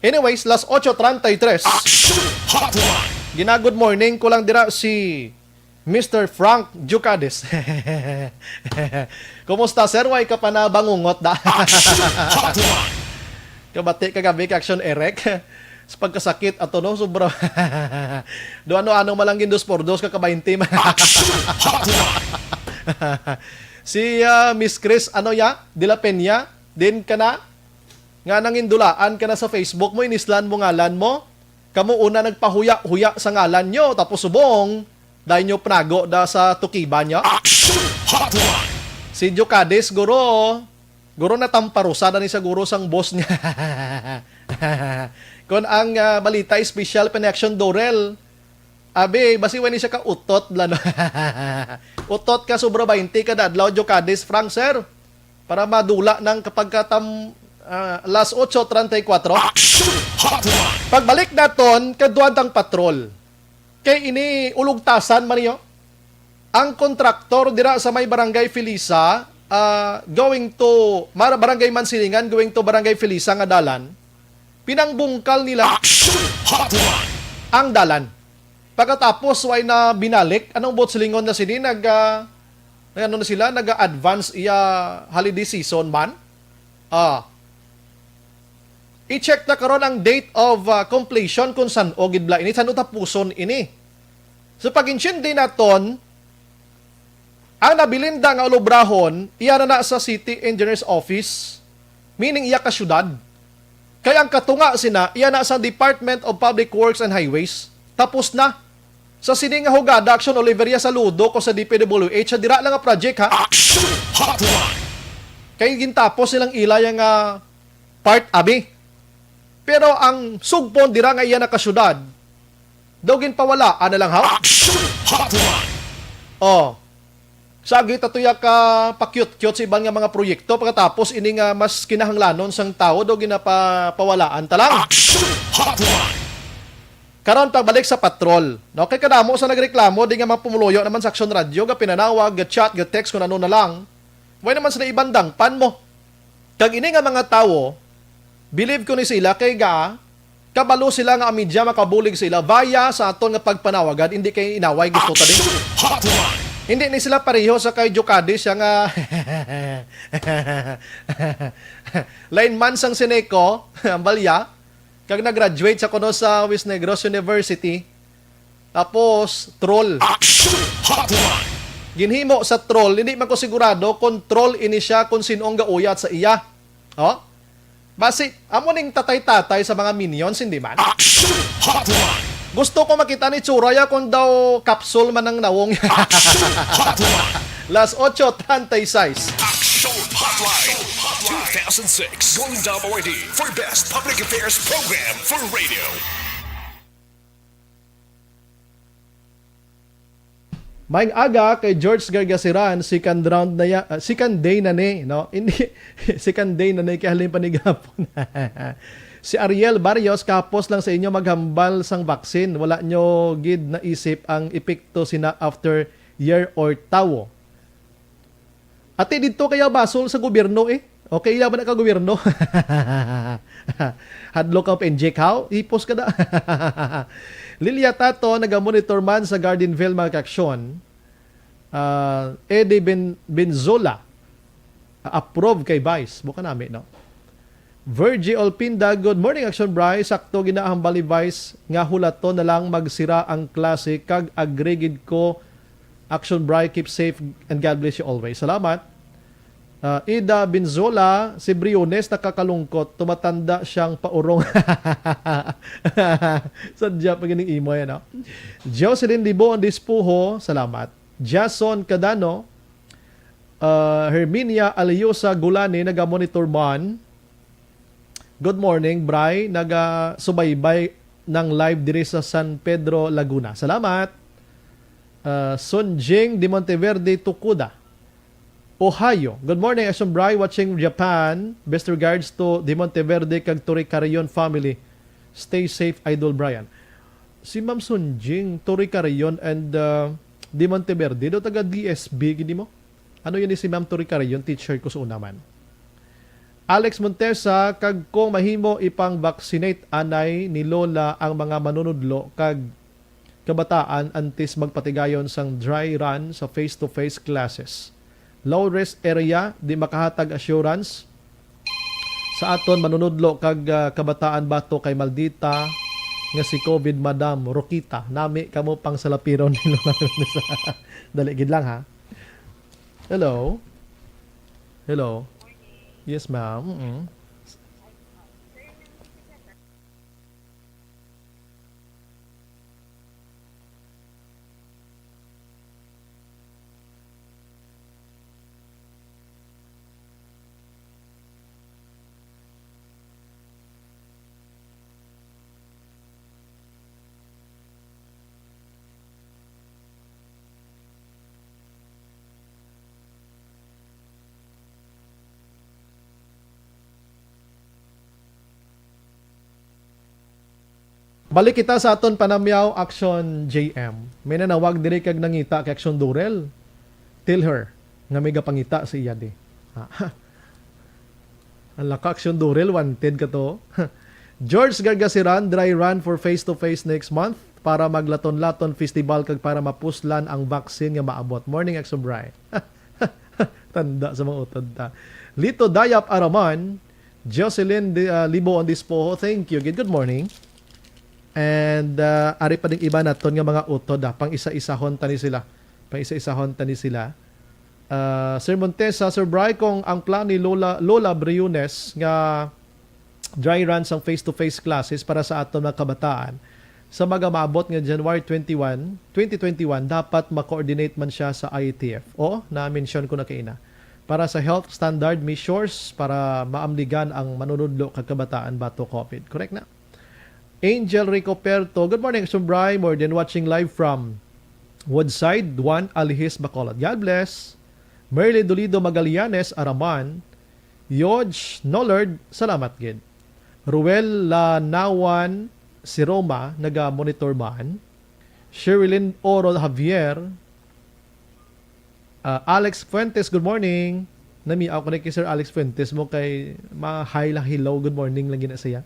Anyways, las ocho treinta y tres. Action Hotline! Gina-good morning ko lang dira si Mister Frank Jucades. Kumusta, sir? Way ka pa na bangungot da? Action Hotline! Kabati kagabi ka, Action Eric. Sa pagkasakit ato, no? Sobra. Do ano-ano malanggin dos por dos ka ka baynte man. Action Hotline! Si, ah, Miss Chris, ano ya? De La Peña? Din ka na? Nga nangindulaan ka na sa Facebook mo, inislan mo ngalan mo? Kamo una nagpahuya-huya sa ngalan nyo, tapos subong, dahil nyo panago da sa tukiban nyo. Action Hotline! Si Jokades, guro, guro natamparusa na ni sa guro sang boss niya. Kon ang, ah, balita, special connection, Dorel. Abi, basi wala ni siya ka utot, bla, no? Utot ka, sobra baynte kada adlaw, Jokades, Frank, sir. Para madula nang kapag katam, ah, las ocho treinta y cuatro. Action Hotline! Pagbalik naton, kaduan tang patrol. Kay ini ulugtasan man niyo. Ang kontraktor dira sa may Barangay Felisa, ah, going to Mar-, Barangay Mansilingan, going to Barangay Felisa nga dalan, pinangbungkal nila Action Hotline! Ang dalan. Pagkatapos, way na binalik. Anong buot silingon na sini? Nag, ah, nag-ano na sila? Nag-advance iya holiday season man? Ah. I-check na karon ang date of, ah, completion kung san-o gid bala ini, san-o tapuson ini. So, pag-intindi naton, ang nabilin da nga ulobrahon, iya na na sa City Engineer's Office, meaning iya ka syudad. Kay ang katunga sina, iya na sa Department of Public Works and Highways. Tapos na. Sa sini nga hugada, Action Oliveria, saludo ko sa D P W H, sa dira lang nga project, ha? Action Hotline! Kay gintapos nilang ila yang, ah, part, abi. Pero ang sugpon dira nga iya na ka syudad, daw ginpawalaan na lang, ha? Action Hotline! Oh. Sa agi ta tuya ka pakyut-kyut sa iban nga mga proyekto, pagkatapos ini nga mas kinahanglanon sang tawo, daw ginapapawalaan ta lang. Action Hotline! Karon, pagbalik sa patrol, no? Kay kadamo sa nagreklamo, di nga mga pumuluyo naman sa Action Radio, ga pinanawag, ga chat, ga text, kung ano na lang. Way naman sila ibandang pan mo. Kag ini nga mga tawo, believe ko ni sila kay ga, kabalo sila nga ang media makabulig sa ila via sa aton nga pagpanawagan, hindi kay inaway gusto ta din. Action Hotline! Hindi ni sila pareho sa kay Jokadi siya nga lineman sang Sineco, ang balya, kag nag-graduate sa kuno sa West Negros University. Tapos, troll. Action Hotline! Ginhimo sa troll, hindi man ko sigurado kung troll ini siya kung sin-ong gauyat sa iya. Oh? Basi, amo ning tatay-tatay sa mga minions, hindi man? Action Hotline! Gusto ko makita ni Churaya kung daw kapsul man ang nawong. Action Hotline! Las ocho treinta y seis. Action Hotline! Two thousand six Golden Dome Awardee for Best Public Affairs Program for Radio. Maayong aga kay George Gargasiran, second round na ya, ah, second day na ni, no? Hindi, second day na ni, kay halin pa ni gapon. Si Ariel Barrios, kahapos lang sa inyo maghambal sang vaccine. Wala nyo gid naisip ang epekto sina after year or tawo. Ati didto kaya basol sa gobyerno eh. Okay, iya ba na ka gobyerno? Hadlok ka pa inject, haw? Hipos ka na. Lilia Tato, naga-monitor man sa Gardenville, mga kaaksyon. Ah, Eddie Ben-, Benzola, ah, approve kay Vice. Buka nami, no? Virgie Olpinda, good morning, Action Bri. Sakto ginahambal ni Vice nga hulaton na lang magsira ang klase kag agree gid ko. Action Bri, keep safe and God bless you always. Salamat. Ah, Ida Binzola, si Briones nakakalungkot, tumatanda siyang paurong. Sadya pa gining imo yan, no? Jocelyn Libo, ang Dispuho, salamat. Jason Cadano, ah, Herminia Aliosa Gulani, naga-monitor man. Good morning, Bri. Naga-subaybay ng live diri sa San Pedro, Laguna. Salamat. Ah, Sunjing de Monteverde Tukuda, Ohio. Good morning, Action Bri, watching Japan. Best regards to de Monteverde kag Toricarion family. Stay safe, Idol Brian. Si Ma'am Sunjing, Toricarion and, uh, de Monteverde, do taga D S B gid mo? Ano yun ni si Ma'am Toricarion, teacher ko sa una man. Alex Montesa, kag kung mahimo ipang-vaccinate anay ni Lola ang mga manunudlo kag kabataan antes magpatigayon sang dry run sa face-to-face classes. Low risk area, di makahatag assurance sa aton manunudlo kag, ah, kabataan bato kay maldita nga si COVID, Madam Rokita. Nami kamo pang salapiron ni Lola Lourdes. Dali gid lang, ha. Hello. Hello. Yes, ma'am. Mm-mm. Balik kita sa aton panamyaw, Action J M. May nanawag diri kag nangita kay Action Durel. Tell her nga may gapangita sa iya di. Ah, ang laka, Action Durel, wanted ka to. George Gargasiran, dry run for face-to-face next month para maglaton-laton festival kag para mapuslan ang vaccine nga maabot. Morning, Action Bri. Tanda sa mga utod ta. Lito Dayap Araman, Jocelyn Di-, ah, Libo on Dispoho, thank you. Good, good morning. And, ah, ari pa ding iba naton nga mga utod, ah. Pang-isa-isahon tani sila. Pang-isa-isahon tani sila. Ah, Sir Montesa, Sir Bri, kung ang plan ni Lola, Lola Briones nga dry run sang face-to-face classes para sa aton mga kabataan sa mga maabot nga January twenty-one, twenty twenty-one, dapat ma-coordinate man siya sa I A T F. Oo, na-mention ko na kaina. Para sa health standard measures para maamligan ang manunudlo kag kabataan batok COVID. Correct na? Angel Rico Perto, good morning, Action Bri. More than watching live from Woodside, Juan Alihis, Bacolod. God bless. Merly Dolido Magallanes, Araman. Yodge Nolard, salamat gid. Ruel Lanawan, si Roma, naga-monitor man. Sherilyn Oro Javier, ah, Alex Fuentes, good morning. Namiaw ko na kay Sir Alex Fuentes mo kay ma-hi lang, hello, good morning lang gina siya.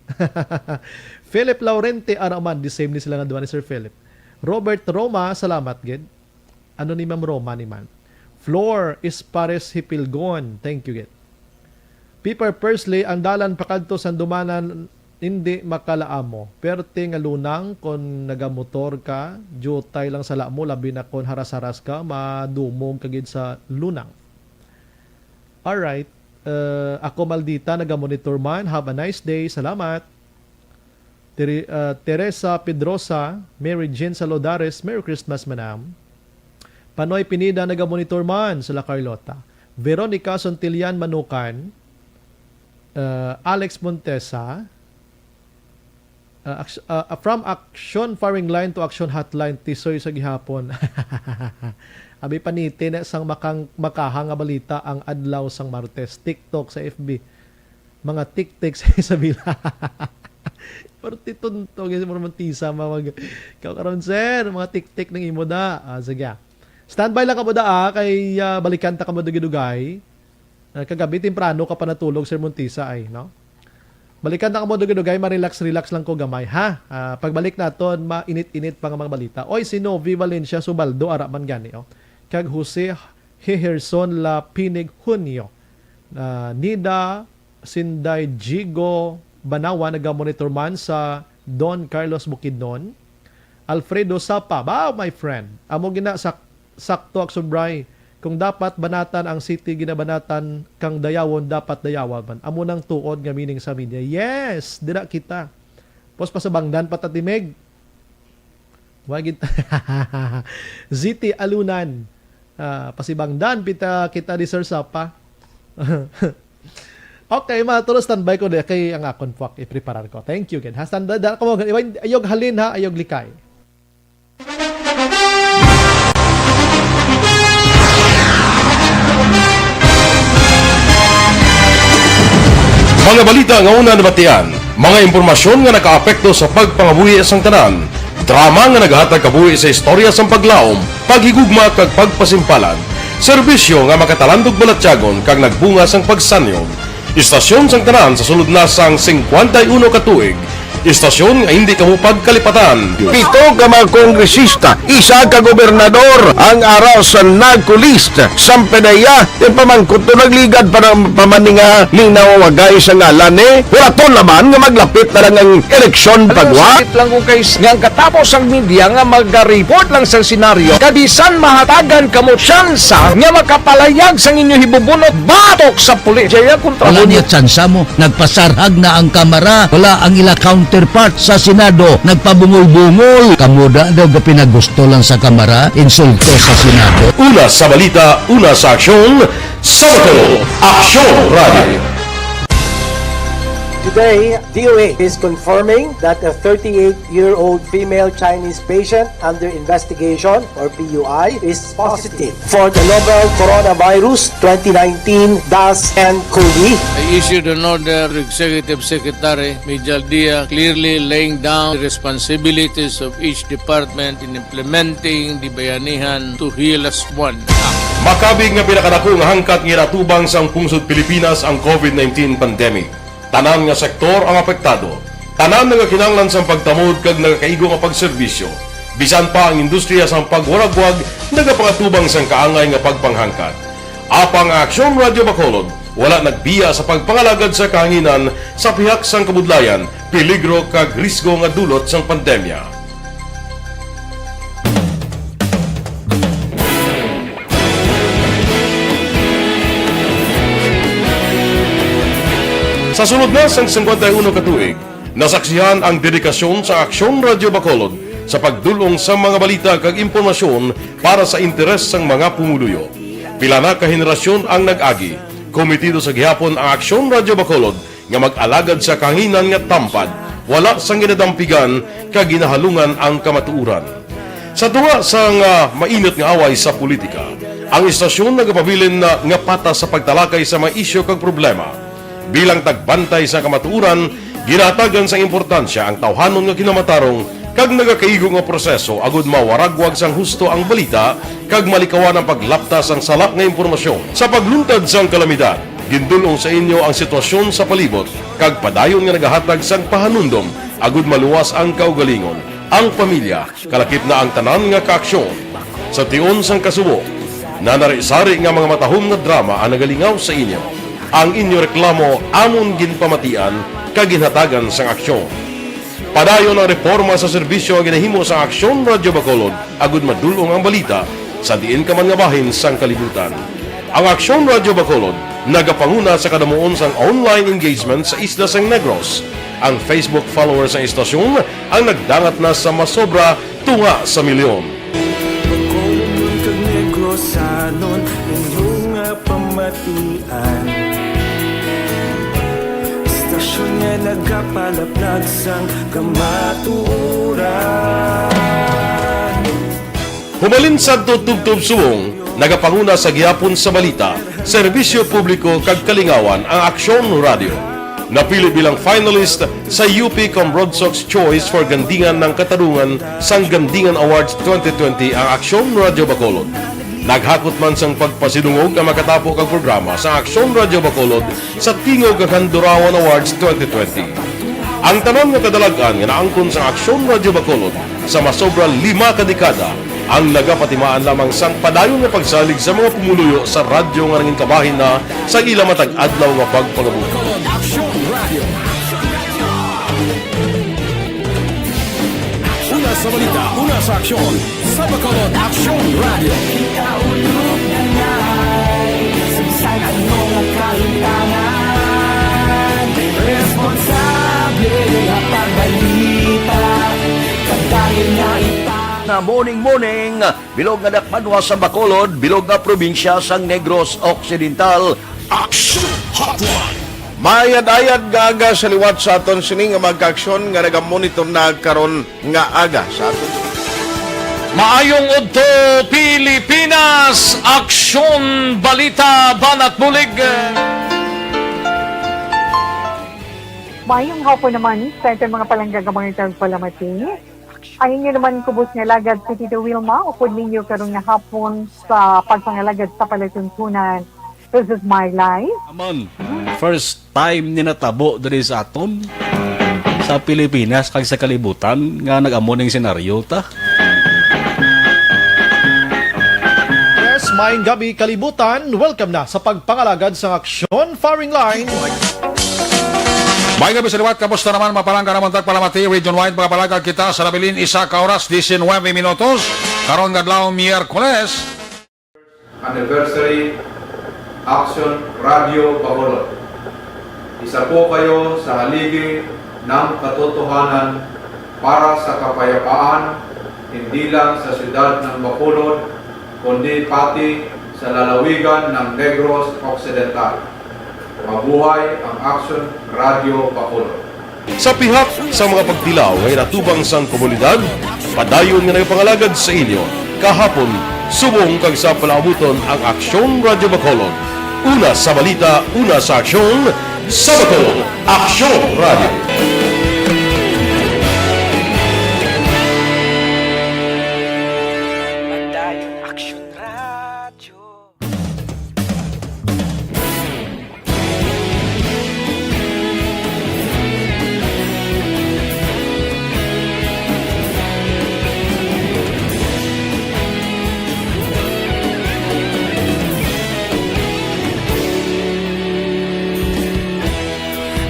Philip Laurente Araman, the same ni sila nga duha ni Sir Philip. Robert Roma, salamat gid. Ano ni Ma'am Roma ni man? Flor Espares Hipilgon, thank you gid. Piper Persley, ang dalan pakadto sa Dumanan hindi makalaamo. Perte nga lunang kon nagamotor ka, jutay lang sala mo, labi na kon haras-haras ka, madumog ka gid sa lunang. Alright. Uh, ako, Maldita, nagamonitor man. Have a nice day. Salamat. Tere- uh, Teresa Pedrosa, Mary Jane Salodares, Merry Christmas, madam. Panoy Pineda, nagamonitor man. Sila Carlota. Veronica Sontilian Manukan, uh, Alex Montesa, uh, act- uh, from Action Firing Line to Action Hotline, Tisoy sa gihapon. Abi paniti na sang makang, makaha nga balita ang adlaw sang Martes. TikTok sa F B. Mga tiktik sa Isabela. Pero titunto, guys, mo naman tisa, mga, ikaw karon, sir, mga tiktik ng imo da. Ah, sige, ah. Standby lang ka mo da, ah, kay, ah, balikan ta ka mo dugay-dugay. Ah, kagabi, temprano ka pa natulog, Sir Montisa, ay, no? Balikan ta ka mo dugay-dugay, ma-relax-relax lang ko gamay, ha? Ah, pagbalik naton, mainit-init pa nga mga balita. Oy, si Novi Valencia Subaldo, ara man gani, oh. Kag Jose Heherson La Pinig Hunyo. Ah, Nida Sinday Jigo Banawa, naga-monitor man sa Don Carlos Bukidnon. Alfredo Sapa, ba, my friend. Amo gina sak-, sakto, Aksubray. Kung dapat banatan ang city, ginabanatan kang dayawon, dapat dayawa man. Amo nang tuod nga meaning sa media. Yes, dira kita. Pos pasabangdan pa ta, Timig. Wa gid. Z T Alunan. Ah, pasibangdan pita kita ni Sir Sapa. Okay, mga tol, standby ko di kay ang akon puwak ipreparar ko. Thank you gid, ha. Standby da ko mo, ayog halin, ha, ayog likay. Mga balita nga una nabatian, mga impormasyon nga nakaapekto sa pagpangabuhi sang tanan, drama nga naghatag kabuhi sa istorya sang paglaom, paghigugma kag pagpasimpalan, serbisyo nga makatalandog balatyagon kag nagbunga sang pagsanyog. Istasyon sang tanan sa sulod na sang singkwenta y uno ka tuig. Istasyon nga hindi kamo pagkalipatan. Pito ka mga kongresista, isa ka gobernador ang ara sa NAGCO list. Sampedeya, yung pamangkot to nagligad pa ng pamaninga, linaw wagay sa ngalan, eh. Wala to naman nga maglapit na lang ang eleksyon. Ano, pagwa? Sakit lang kung kay s-, nga ang katapos ang media nga mag-report lang sa senaryo, kabisan mahatagan kamo tsansa nga makapalayag sang inyo hibubunot batok sa pulis. Jaya kontra. Wala niya tsansa mo. Nagpasarhag na ang Kamara. Wala ang ila counterpart sa Senado. Nagpabungol-bungol. Kamo da daw gapinagusto lang sa Kamara. Insulto sa Senado. Una sa balita, una sa aksyon, sa Bacolod, Aksyon Radio. Today, D O A is confirming that a thirty-eight-year-old female Chinese patient under investigation, or P U I, is positive for the novel coronavirus twenty nineteen dash N COVID. I issued an order to Executive Secretary Mijal Dia, clearly laying down the responsibilities of each department in implementing the Bayanihan to Heal As One Act. Makabig nga pinakadako nga hangkat nga ginatubang sang pungsod Pilipinas ang COVID nineteen pandemic. Tanan nga sektor ang apektado. Tanan nagakinahanglan sang pagtamod kag nagakaigo nga pagserbisyo. Bisan pa ang industriya sang pagwaragwag nagapangatubang sang kaangay nga pagpanghangkat. Apang ang Aksyon Radyo Bacolod wala nagbiya sa pagpangalagad sa kahanginan sa pihak sang kabudlayan, peligro kag risgo nga dulot sang pandemya. Sa sulod na sang singkwenta y uno ka tuig, nasaksihan ang dedikasyon sa Aksyon Radyo Bacolod sa pagdul-ong sa mga balita kag impormasyon para sa interes sang mga pumuluyo. Pila na ka henerasyon ang nag-agi. Komitido sa gihapon ang Aksyon Radyo Bacolod nga mag-alagad sa kahanginan nga tampad, wala sang ginadampigan kag ginahalungan ang kamatuoran. Sa tunga sang, ah, mainit nga away sa politika, ang istasyon nagapabilin na nga patas sa pagtalakay sa mga isyu kag problema. Bilang tagbantay sa kamatuoran, ginahatagan sang importansya ang tawhanon nga kinamatarong kag nagakaigo nga proseso agud mawaragwag sang husto ang balita kag malikawan ang paglapta sang sala nga impormasyon. Sa pagluntad sang kalamidad, gindul-ong sa inyo ang sitwasyon sa palibot kag padayon nga nagahatag sang pahanumdom agud maluwas ang kaugalingon, ang pamilya, kalakip na ang tanan nga kaaksyon. Sa tion sang kasubo, nanari-sari nga mga matahom nga drama ang nagalingaw sa inyo. Ang inyo reklamo amon ginpamatian kag ginhatagan sang aksyon. Padayon ang reporma sa serbisyo nga ginahimo sang Aksyon Radyo Bacolod agud madul-ong ang balita sa diin ka man nga bahin sang kalibutan. Ang Aksyon Radyo Bacolod nagapanguna sa kadamuon sang online engagement sa isla sang Negros. Ang Facebook followers sang istasyon ang nagdangat na sa masobra tunga sa milyon. Bacolod kag Negrosanon, inyo nga pamatian. Istasyon nga nagapalaplag sang kamatuoran. Humalin sadto tubtob subong, nagapanguna sa gihapon sa balita, serbisyo publiko kag kalingawan ang Aksyon Radyo. Napili bilang finalist sa U P Cambrodsoc's Choice for Gandingan ng Katarungan sang Gandingan Awards twenty twenty ang Aksyon Radyo Bacolod. Naghakot man sang pagpasidungog ang makatapo kag programa sa Aksyon Radyo Bacolod sa Tingog kag Handurawan Awards twenty twenty. Ang tanan nga kadalag-an nga naangkon sa Aksyon Radyo Bacolod sa masobra lima ka dekada ang nagapatimaan lamang sang padayon nga pagsalig sa mga pumuluyo sa radyo nga nangin kabahin na sa ila matag adlaw nga pagpangabuhi. Una sa balita, una sa aksyon, sa Bacolod Aksyon Radio. Kaulog na ngay, sa bisan ano nga kalimtangan, responsable nga pagbalita, kag dayon nga ipang- Na morning, morning, bilog nga dakpanwa sa Bacolod, bilog nga probinsya sang Negros Occidental. Action Hotline. Maayad-ayad nga aga sa liwat sa aton sini nga mga kaaksyon nga nagamonitor na karon nga aga sa aton. Maayong udto, Pilipinas! Aksyon, balita, banat bulig. Maayong hapon naman sa aton mga palangga nga mga tagpalamati. Ang inyo naman kubos nga alagad si Tito Wilma, upod ninyo karon nga hapon sa pagpangalagad sa palatuntunan. This is my life. Naman, first time ni natabo diri sa aton, sa Pilipinas kag sa kalibutan, nga nag-amo ning senaryo ta. Yes, maayong gabi, kalibutan. Welcome na sa pagpangalagad sa Aksyon Firing Line. May gabi sa liwat, kamusta naman, mapalangga naman tagpalamati, region-wide, mga palagag kita sa nabilin, isa ka oras, diecinuebe minutos, karon nga adlaw, Miyerkules. Anniversary, Aksyon Radio Bacolod. Isa po kayo sa haligi ng katotohanan para sa kapayapaan, hindi lang sa siyudad ng Bacolod, kundi pati sa lalawigan ng Negros Occidental. Mabuhay ang Aksyon Radio Bacolod. Sa pihak sa mga pagtilaw nga ginatubang sang komunidad, padayon nga nagapangalagad sa inyo kahapon, subong kag sa palaabuton ang Aksyon Radio Bacolod. Una sa balita, una sa aksyon, sa Bacolod, Aksyon Radio. Padayon Aksyon Radio.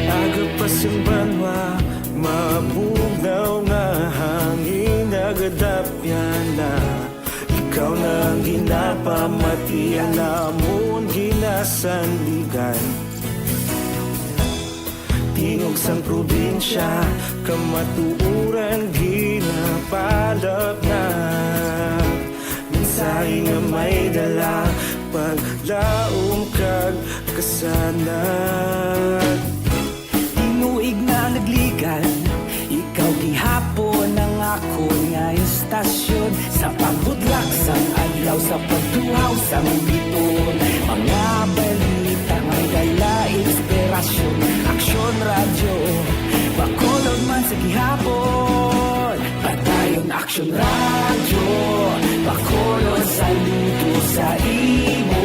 Aga pa sang banwa, mabugnaw nga hangin, nagadapyan na. Ikaw na ang ginapamati, ang amon ginasandigan. Tingog sang probinsya, kamatuoran ginapalapnag. Mensahe nga may dala, paglaom kag kasanag. Tinuig na nagligan, ikaw gihapon ang akon nga istasyon. Sa pagbutlak sang adlaw, sa pagduhaw sang biton, mga balita nga dala inspirasyon. Aksyon Radyo, Bacolod man sa gihapon. Aksyon Radyo, pakulon, saludo sa imo.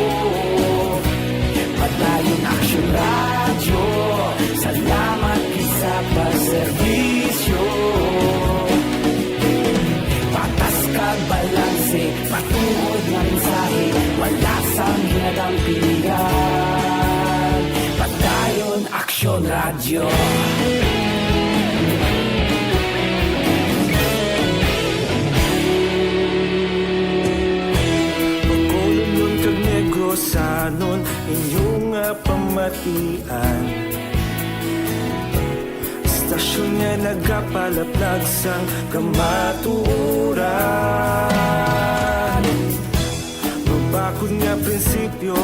Padayon Aksyon Radyo, salamat gid sa pagserbisyo. Patas kag balanse, matuod nga mensahe, wala sang ginadampigan. Padayon Aksyon Radyo. Bacolodnon kag Negrosanon, inyo nga pamatian. Estasyon nga nagapalaplag sang kamatuoran. Mabakod nga prinsipyo,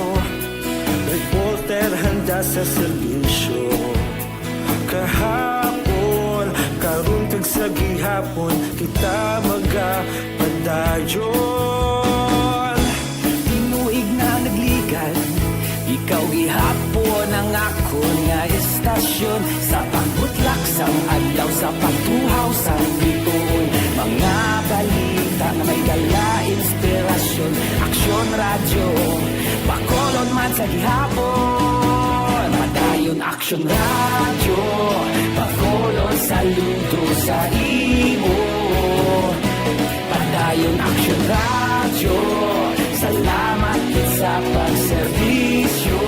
reporter handa sa serbisyo. Kahapon, karon kag sa gihapon, kita magapadayon. Tinuig na nagligad, ikaw gihapon ang akon nga estasyon. Sa pagbutlak sang adlaw, sa pagtuhaw sang bituon, mga balita nga may dala inspirasyon. Aksyon Radyo, Bacolod man sa gihapon. Padayon Aksyon Radyo, Bacolod, saludo sa imo. Padayon Aksyon Radyo, salamat gid sa pagserbisyo.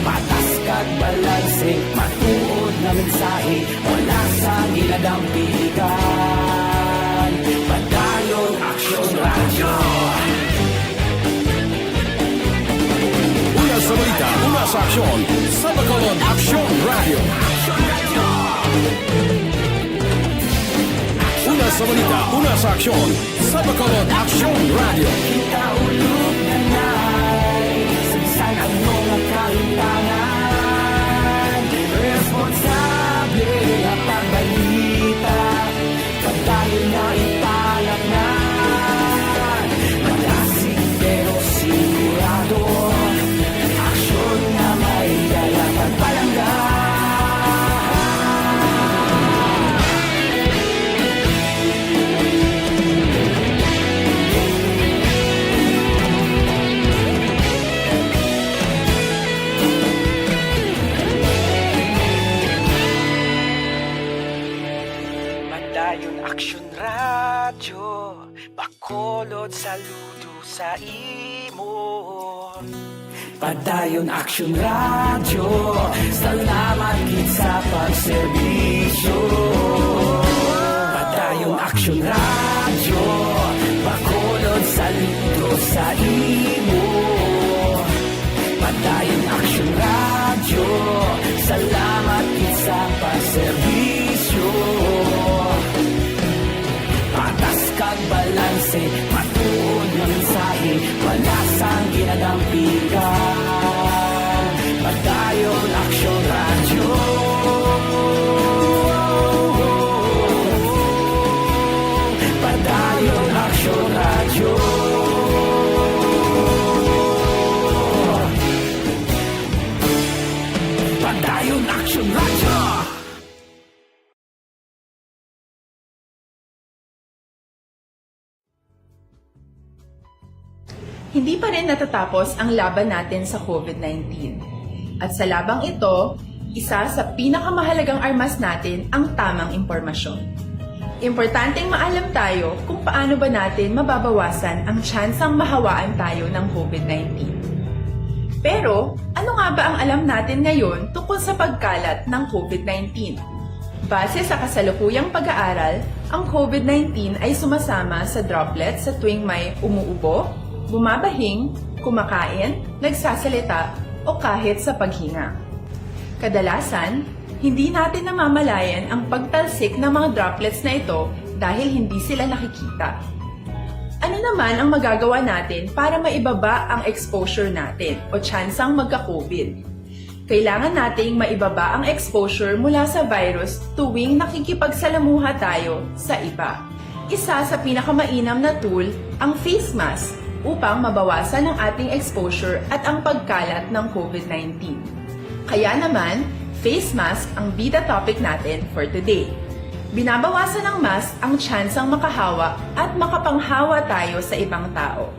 Patas kag balanse, matuod nga mensahe, wala sang ginadampigan. Padayon Aksyon Radyo. Una sa balita, una sa aksyon, sa Bacolod Aksyon Radyo. Una sa balita, una sa aksyon, sa Bacolod Aksyon Radyo. Kita ulog na nay, sa bisan ano nga kahimtangan, responsable nga pagbalita, padayon nga ipalatnan. Malasig pero sigurado, aksyon nga may dala pagpalangga. Padayon Aksyon Radyo, Bacolod, saludo sa imo. Padayon Aksyon Radyo, salamat gid sa pagserbisyo. Padayon Aksyon Radyo, Bacolod, saludo sa imo. Padayon Aksyon Radyo, salamat gid sa pagserbisyo. Patas kag balanse, matuod nga mensahe, wala sang ginadampigan. Padayon Aksyon Radyo. Padayon Aksyon Radyo. Padayon Aksyon Radyo. Hindi pa rin natatapos ang laban natin sa COVID nineteen. At sa labang ito, isa sa pinakamahalagang armas natin ang tamang impormasyon. Importanteng maalam tayo kung paano ba natin mababawasan ang tsansang mahawaan tayo ng COVID nineteen. Pero, ano nga ba ang alam natin ngayon tungkol sa pagkalat ng COVID nineteen? Base sa kasalukuyang pag-aaral, ang COVID nineteen ay sumasama sa droplets sa tuwing may umuubo, bumabahing, kumakain, nagsasalita, o kahit sa paghinga. Kadalasan, hindi natin namamalayan ang pagtalsik ng mga droplets na ito dahil hindi sila nakikita. Ano naman ang magagawa natin para maibaba ang exposure natin o tsansang magka-COVID? Kailangan nating maibaba ang exposure mula sa virus tuwing nakikipagsalamuha tayo sa iba. Isa sa pinakamainam na tool ang face mask upang mabawasan ang ating exposure at ang pagkalat ng COVID nineteen. Kaya naman, face mask ang bida topic natin for today. Binabawasan ng mask ang tsansang makahawa at makapanghawa tayo sa ibang tao.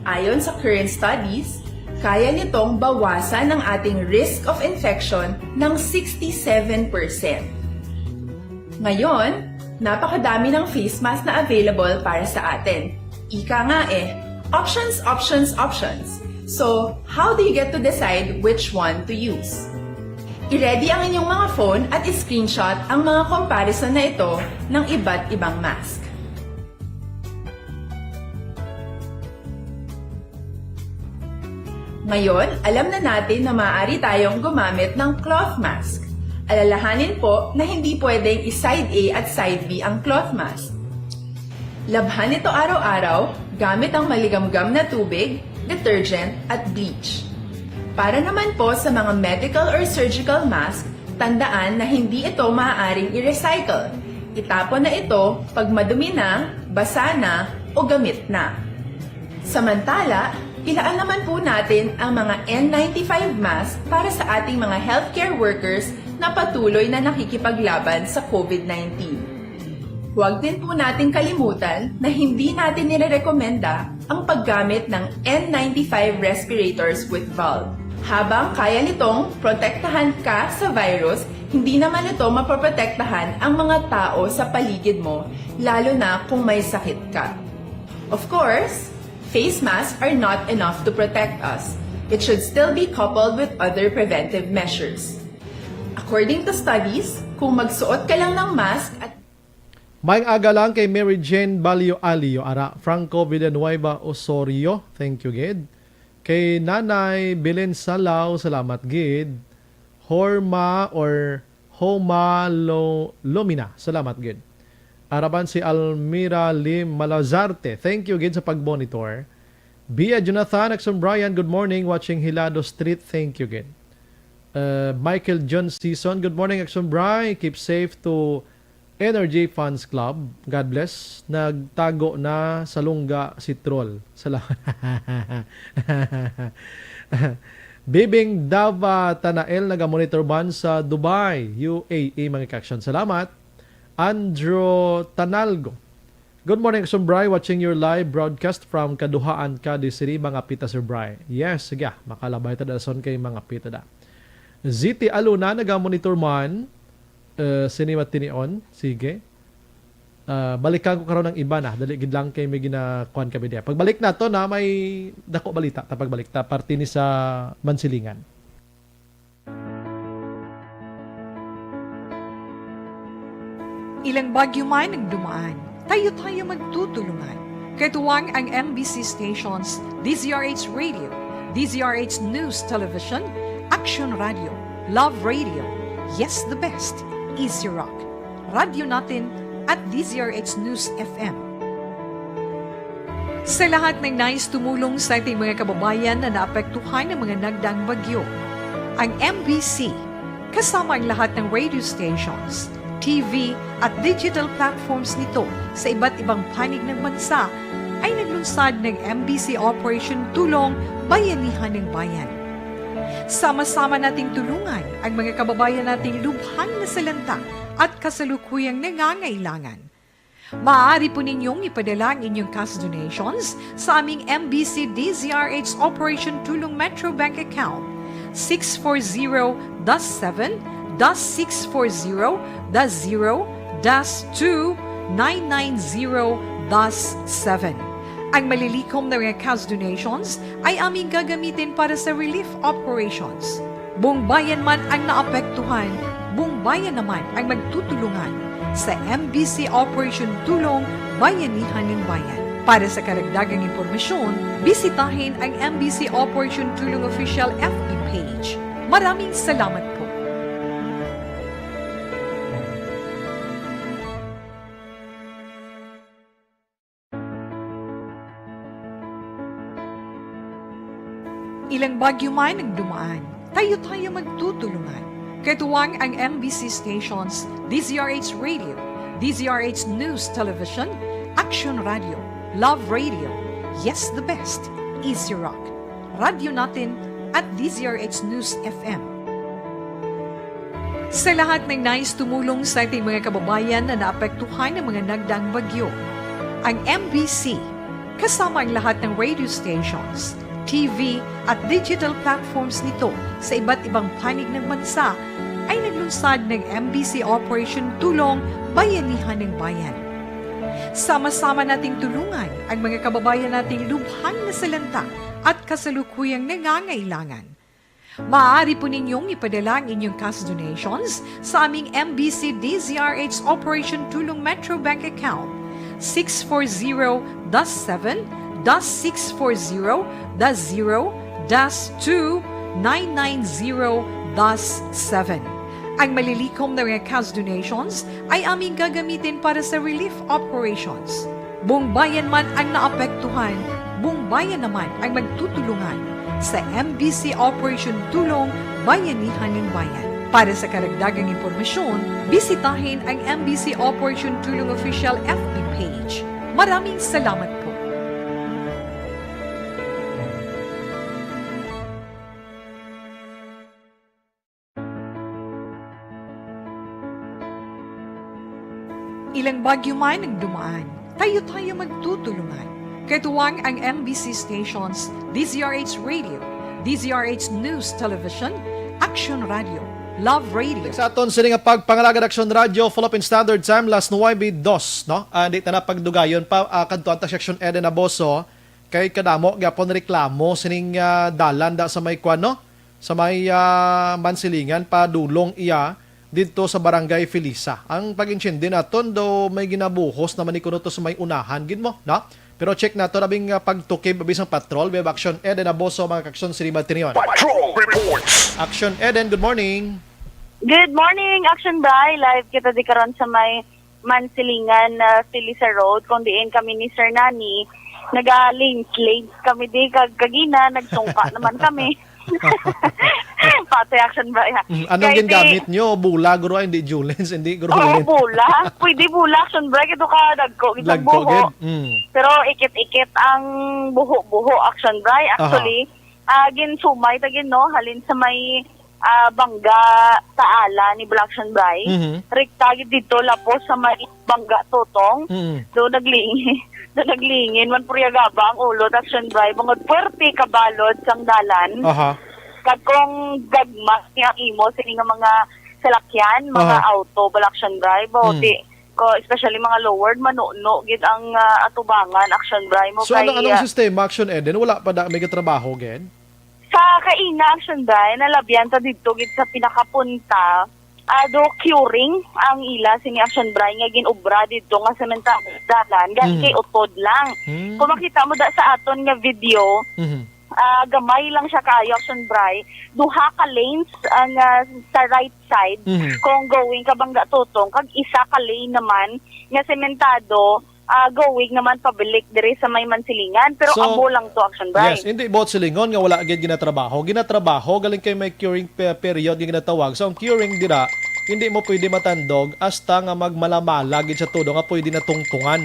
Ayon sa current studies, kaya nitong bawasan ang ating risk of infection ng sixty-seven percent. Ngayon, napakadami ng face mask na available para sa atin. Ika nga eh, options, options, options. So, how do you get to decide which one to use? I-ready ang inyong mga phone at i-screenshot ang mga comparison na ito ng iba't ibang mask. Ngayon, alam na natin na maaari tayong gumamit ng cloth mask. Alalahanin po na hindi pwedeng i-side A at side B ang cloth mask. Labhan ito araw-araw gamit ang maligamgam na tubig, detergent, at bleach. Para naman po sa mga medical or surgical mask, tandaan na hindi ito maaaring i-recycle. Itapon na ito pag madumi na, basa na, o gamit na. Samantala, ilaan naman po natin ang mga N ninety-five mask para sa ating mga healthcare workers na patuloy na nakikipaglaban sa COVID nineteen. Huwag din po nating kalimutan na hindi natin nirerekomenda ang paggamit ng N ninety-five respirators with valve. Habang kaya nitong protektahan ka sa virus, hindi naman ito mapoprotektahan ang mga tao sa paligid mo, lalo na kung may sakit ka. Of course, face masks are not enough to protect us. It should still be coupled with other preventive measures. According to studies, kung magsuot ka lang ng mask at Maayong aga lang kay Mary Jane Balio Alio, ara, Franco Villanueva Osorio, thank you gid. Kay Nanay Belen Salao, salamat gid. Horma or Homa Lo, Lomina, salamat gid. Araban si Almira Lim Malazarte, thank you gid sa pag-monitor. Bia Jonathan, Akson Brian, good morning, watching Hilado Street, thank you gid. Uh, Michael John Season, good morning, Akson Bri, keep safe to Energy Fans Club. God bless. Nagtago na sa lungga si Troll. Salamat. Bibing Dava Tanael, naga-monitor man sa Dubai, U A E, mga ka-Akson. Salamat. Andrew Tanalgo. Good morning, Akson Bri. Watching your live broadcast from Kaduhaan, Cadiz City, mga pita, Sir Bri. Yes, sige, ah, makalabay ta dason kay mga pita da. Z T Aluna, naga-monitor man. Uh, sini matinion. Sige. Uh, balikan ko karon ang iba na. Dali gid lang kay may ginakuan kami diya. Pagbalik nato na may dako balita. Ta pagbalik ta parte ni sa Mansilingan. Ilang bagyo man ang dumaan, tayo-tayo magtutulungan. Katuwang ang M B C stations, D Z R H Radio, D Z R H News Television, Action Radio, Love Radio, Yes the Best, Easy Rock, Radyo Natin, at D Z R H News F M. Sa lahat ng nais tumulong sa ating mga kababayan na naapektuhan ng mga nagdaang bagyo, ang M B C, kasama ang lahat ng radio stations, T V, at digital platforms nito sa iba't ibang panig ng bansa, ay naglunsad ng M B C Operation Tulong Bayanihan ng Bayan. Sama-sama nating tulungan ang mga kababayan nating lubhang nasalanta at kasalukuyang nangangailangan. Maaari po ninyong ipadala ang inyong cash donations sa aming M B C D Z R H Operation Tulong Metro Bank Account six four zero dash seven dash six four zero dash zero dash two nine nine zero dash seven. Ang malilikom na mga cash donations ay aming gagamitin para sa relief operations. Buong bayan man ang naapektuhan, buong bayan naman ang magtutulungan sa M B C Operation Tulong Bayanihan ng Bayan. Para sa karagdagang impormasyon, bisitahin ang M B C Operation Tulong Official F B page. Maraming salamat po. Ilang bagyo man ang dumaan, tayo-tayo magtutulungan. Katuwang ang M B C stations, D Z R H Radio, D Z R H News Television, Action Radio, Love Radio, Yes the Best, Easy Rock, Radyo Natin, at D Z R H News F M. Sa lahat ng nais tumulong sa ating mga kababayan na naapektuhan ng mga nagdaang bagyo, ang M B C, kasama ang lahat ng radio stations, T V at digital platforms nito sa iba't ibang panig ng bansa, ay naglunsad ng M B C Operation Tulong Bayanihan ng Bayan. Sama-sama nating tulungan ang mga kababayan nating lubhang nasalanta at kasalukuyang nangangailangan. Maaari po ninyong ipadala ang inyong cash donations sa aming M B C D Z R H Operation Tulong Metro Bank Account, six four zero dash seven dash six four zero dash zero dash two nine nine zero dash seven. Ang malilikom na mga cash donations ay aming gagamitin para sa relief operations. Buong bayan man ang naapektuhan, buong bayan naman ang magtutulungan sa M B C Operation Tulong Bayanihan ng Bayan. Para sa karagdagang impormasyon, bisitahin ang M B C Operation Tulong Official F B page. Maraming salamat po. Ilang bagyo man ang dumaan, tayo-tayo magtutulungan. Katuwang ang M B C stations, D Z R H Radio, D Z R H News Television, Action Radio, Love Radio. Sa aton sini nga pagpangalagad, Action Radio, Philippine Standard Time, las nuwebe dos, no? Ah, di ta na pagdugayon pa, ah, kadto ta si Action Eden Aboso, kay kadamo gyapon reklamo sining, ah, dalan da sa may kwan, no? Sa may, ah, Mansilingan, padulong iya didto sa Barangay Felisa. Ang pag-intindi naton, do may ginabuhos naman ni kuno to sa may unahan gid mo, no? Pero check nato labing, ah, pagtukib abi sang patrol. We have Action Eden Aboso, mga ka-Action, sa Libat Tinion. Patrol Reports. Action Eden, good morning. Good morning, Action Bri. Live kita di karon sa may Mansilingan, ah, Felisa Road, kung diin kami ni Sir Nani, naga-lanes-lanes kami di, kag kagina, nagsungka naman kami. Pati, Action Bri, ha. Mm, anong Kay gingamit di nyo? Bula, guro, ay, hindi, Julens, hindi, guro, Oo, Julens. Bula. Pwede bula, Action Bri, kito ka dagko, kitang Dagko, buho. Gid. Mm. Pero ikit-ikit ang buho-buho, Action Bri. Aha. Actually, ah, ginsumay ta gid, no? Halin sa may, ah, Bangga Taala ni Black Action Bri. Mhm. Rekta gid dito, lapos sa may Bangga Totong. Mhm. Do naglingin, do naglingin man purya gaba ang ulo, Action Bri. Bangod puwerte kabalod sang dalan. Aha. Kag kung gagmas niya ang imo sini nga mga salakyan, mga Aha. auto, Black Action Bri, Mm. boti ko, especially mga lowered, manuno gid ang, ah, atubangan, Action Bri, mo So, kay, ano, anong ah, sistema, Action Eden? Wala pa da may katrabaho, gid? Sa kaina, Action Bri, nalabyan ta didto gid sa pinakapunta, ah, do curing ang ila sini, Action Bri, nga gin-obra didto nga sementado dalan, gani Mm. kay utod lang. Mm. Kung makita mo da sa aton nga video, Mhm. ah, gamay lang siya kaayo, Action Bri. Duha ka lanes ang, ah, sa right side Mhm. kung going ka Bangga Totong, kag isa ka lane naman nga sementado, ah, going naman pabalik diri sa may Mansilingan. Pero So, amo lang to, Action Bri. Yes, hindi buot silingon nga wala gid ginatrabaho. Ginatrabaho, galing kay may curing pe-, period nga ginatawag. So, ang curing dira, hindi mo pwede matandog hasta nga magmalamala gid sa todo nga pwede na tungtungan.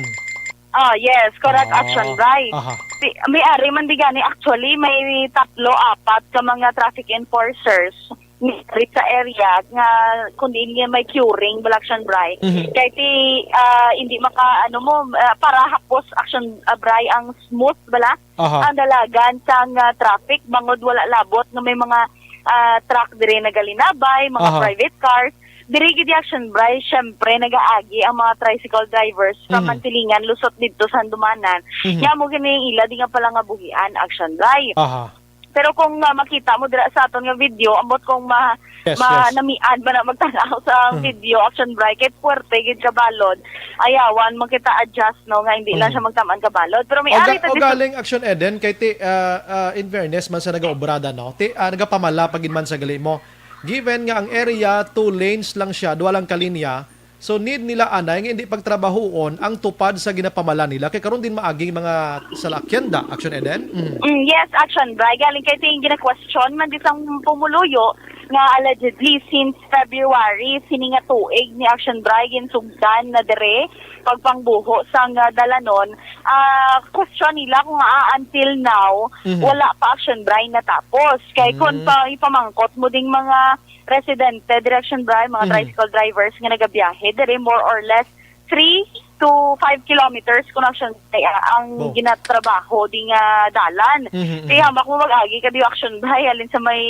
Ah, yes, correct, Ah, Action Bri. Aha. Si, may ari man di gani, actually, may tatlo, apat ka mga traffic enforcers ni sa area nga kung diin nga may curing, Black Action Bri. Mhm. Kay ti, ah, hindi maka, ano mo, ah, para hapos, Action, ah, Bri, ang smooth bala Aha. ang dalagan sang, ah, traffic, bangod wala labot nga may mga, ah, truck dire nagalinabay, mga Aha. private cars. Diri gid, Action Bri, syempre, nagaagi ang mga tricycle drivers from Mhm. Mansilingan, lusot didto sa Handumanan. Mhm. Nga mo gani ila di nga pala nga buhian, Action Bri. Aha. Pero kung, ah, makita mo dira sa aton nga video, ambot kung ma-, Yes, ma-, yes. namian ba na magtanaw sa Mhm. video, Action Bri, kay puwerte gid ka balod. Ayawan, man kita adjust, no, nga hindi lang Mhm. siya magtamaan ka balod. Pero may O ari ga-, ta o dito galing, Action Eden, kay ti, ah, ah, in fairness man sa nagaobrada, no? Ti, ah, nagapamala pa gid man sa gali mo. Given nga ang area, two lanes lang siya, duha lang ka linya, so need nila anay nga hindi pagtrabahoon ang tupad sa ginapamala nila. Kay karon din maaging mga salakyan da, Action Eden? Mm. Mm, yes, Action Bri. Galing kay ting gina-question man di sang pumuluyo nga allegedly since February, sini nga tuig ni Action Bri, ginsugdan na dire pagpangbuho sang, ah, dalanon. Ah, question nila kung, ah, until now, Mhm. wala pa, Action Bri, natapos. Kay kung Mm. pa ipamangkot mo ding mga residente, diri, Action Bri, mga Mhm. tricycle drivers nga nagabiyahe diri, more or less three to five kilometers kung, Action Bri, ah, ang Bo. ginatrabaho di nga dalan. Mhm, mhm. Kay hamak mo mag-agi ka di, Action Bri, halin sa may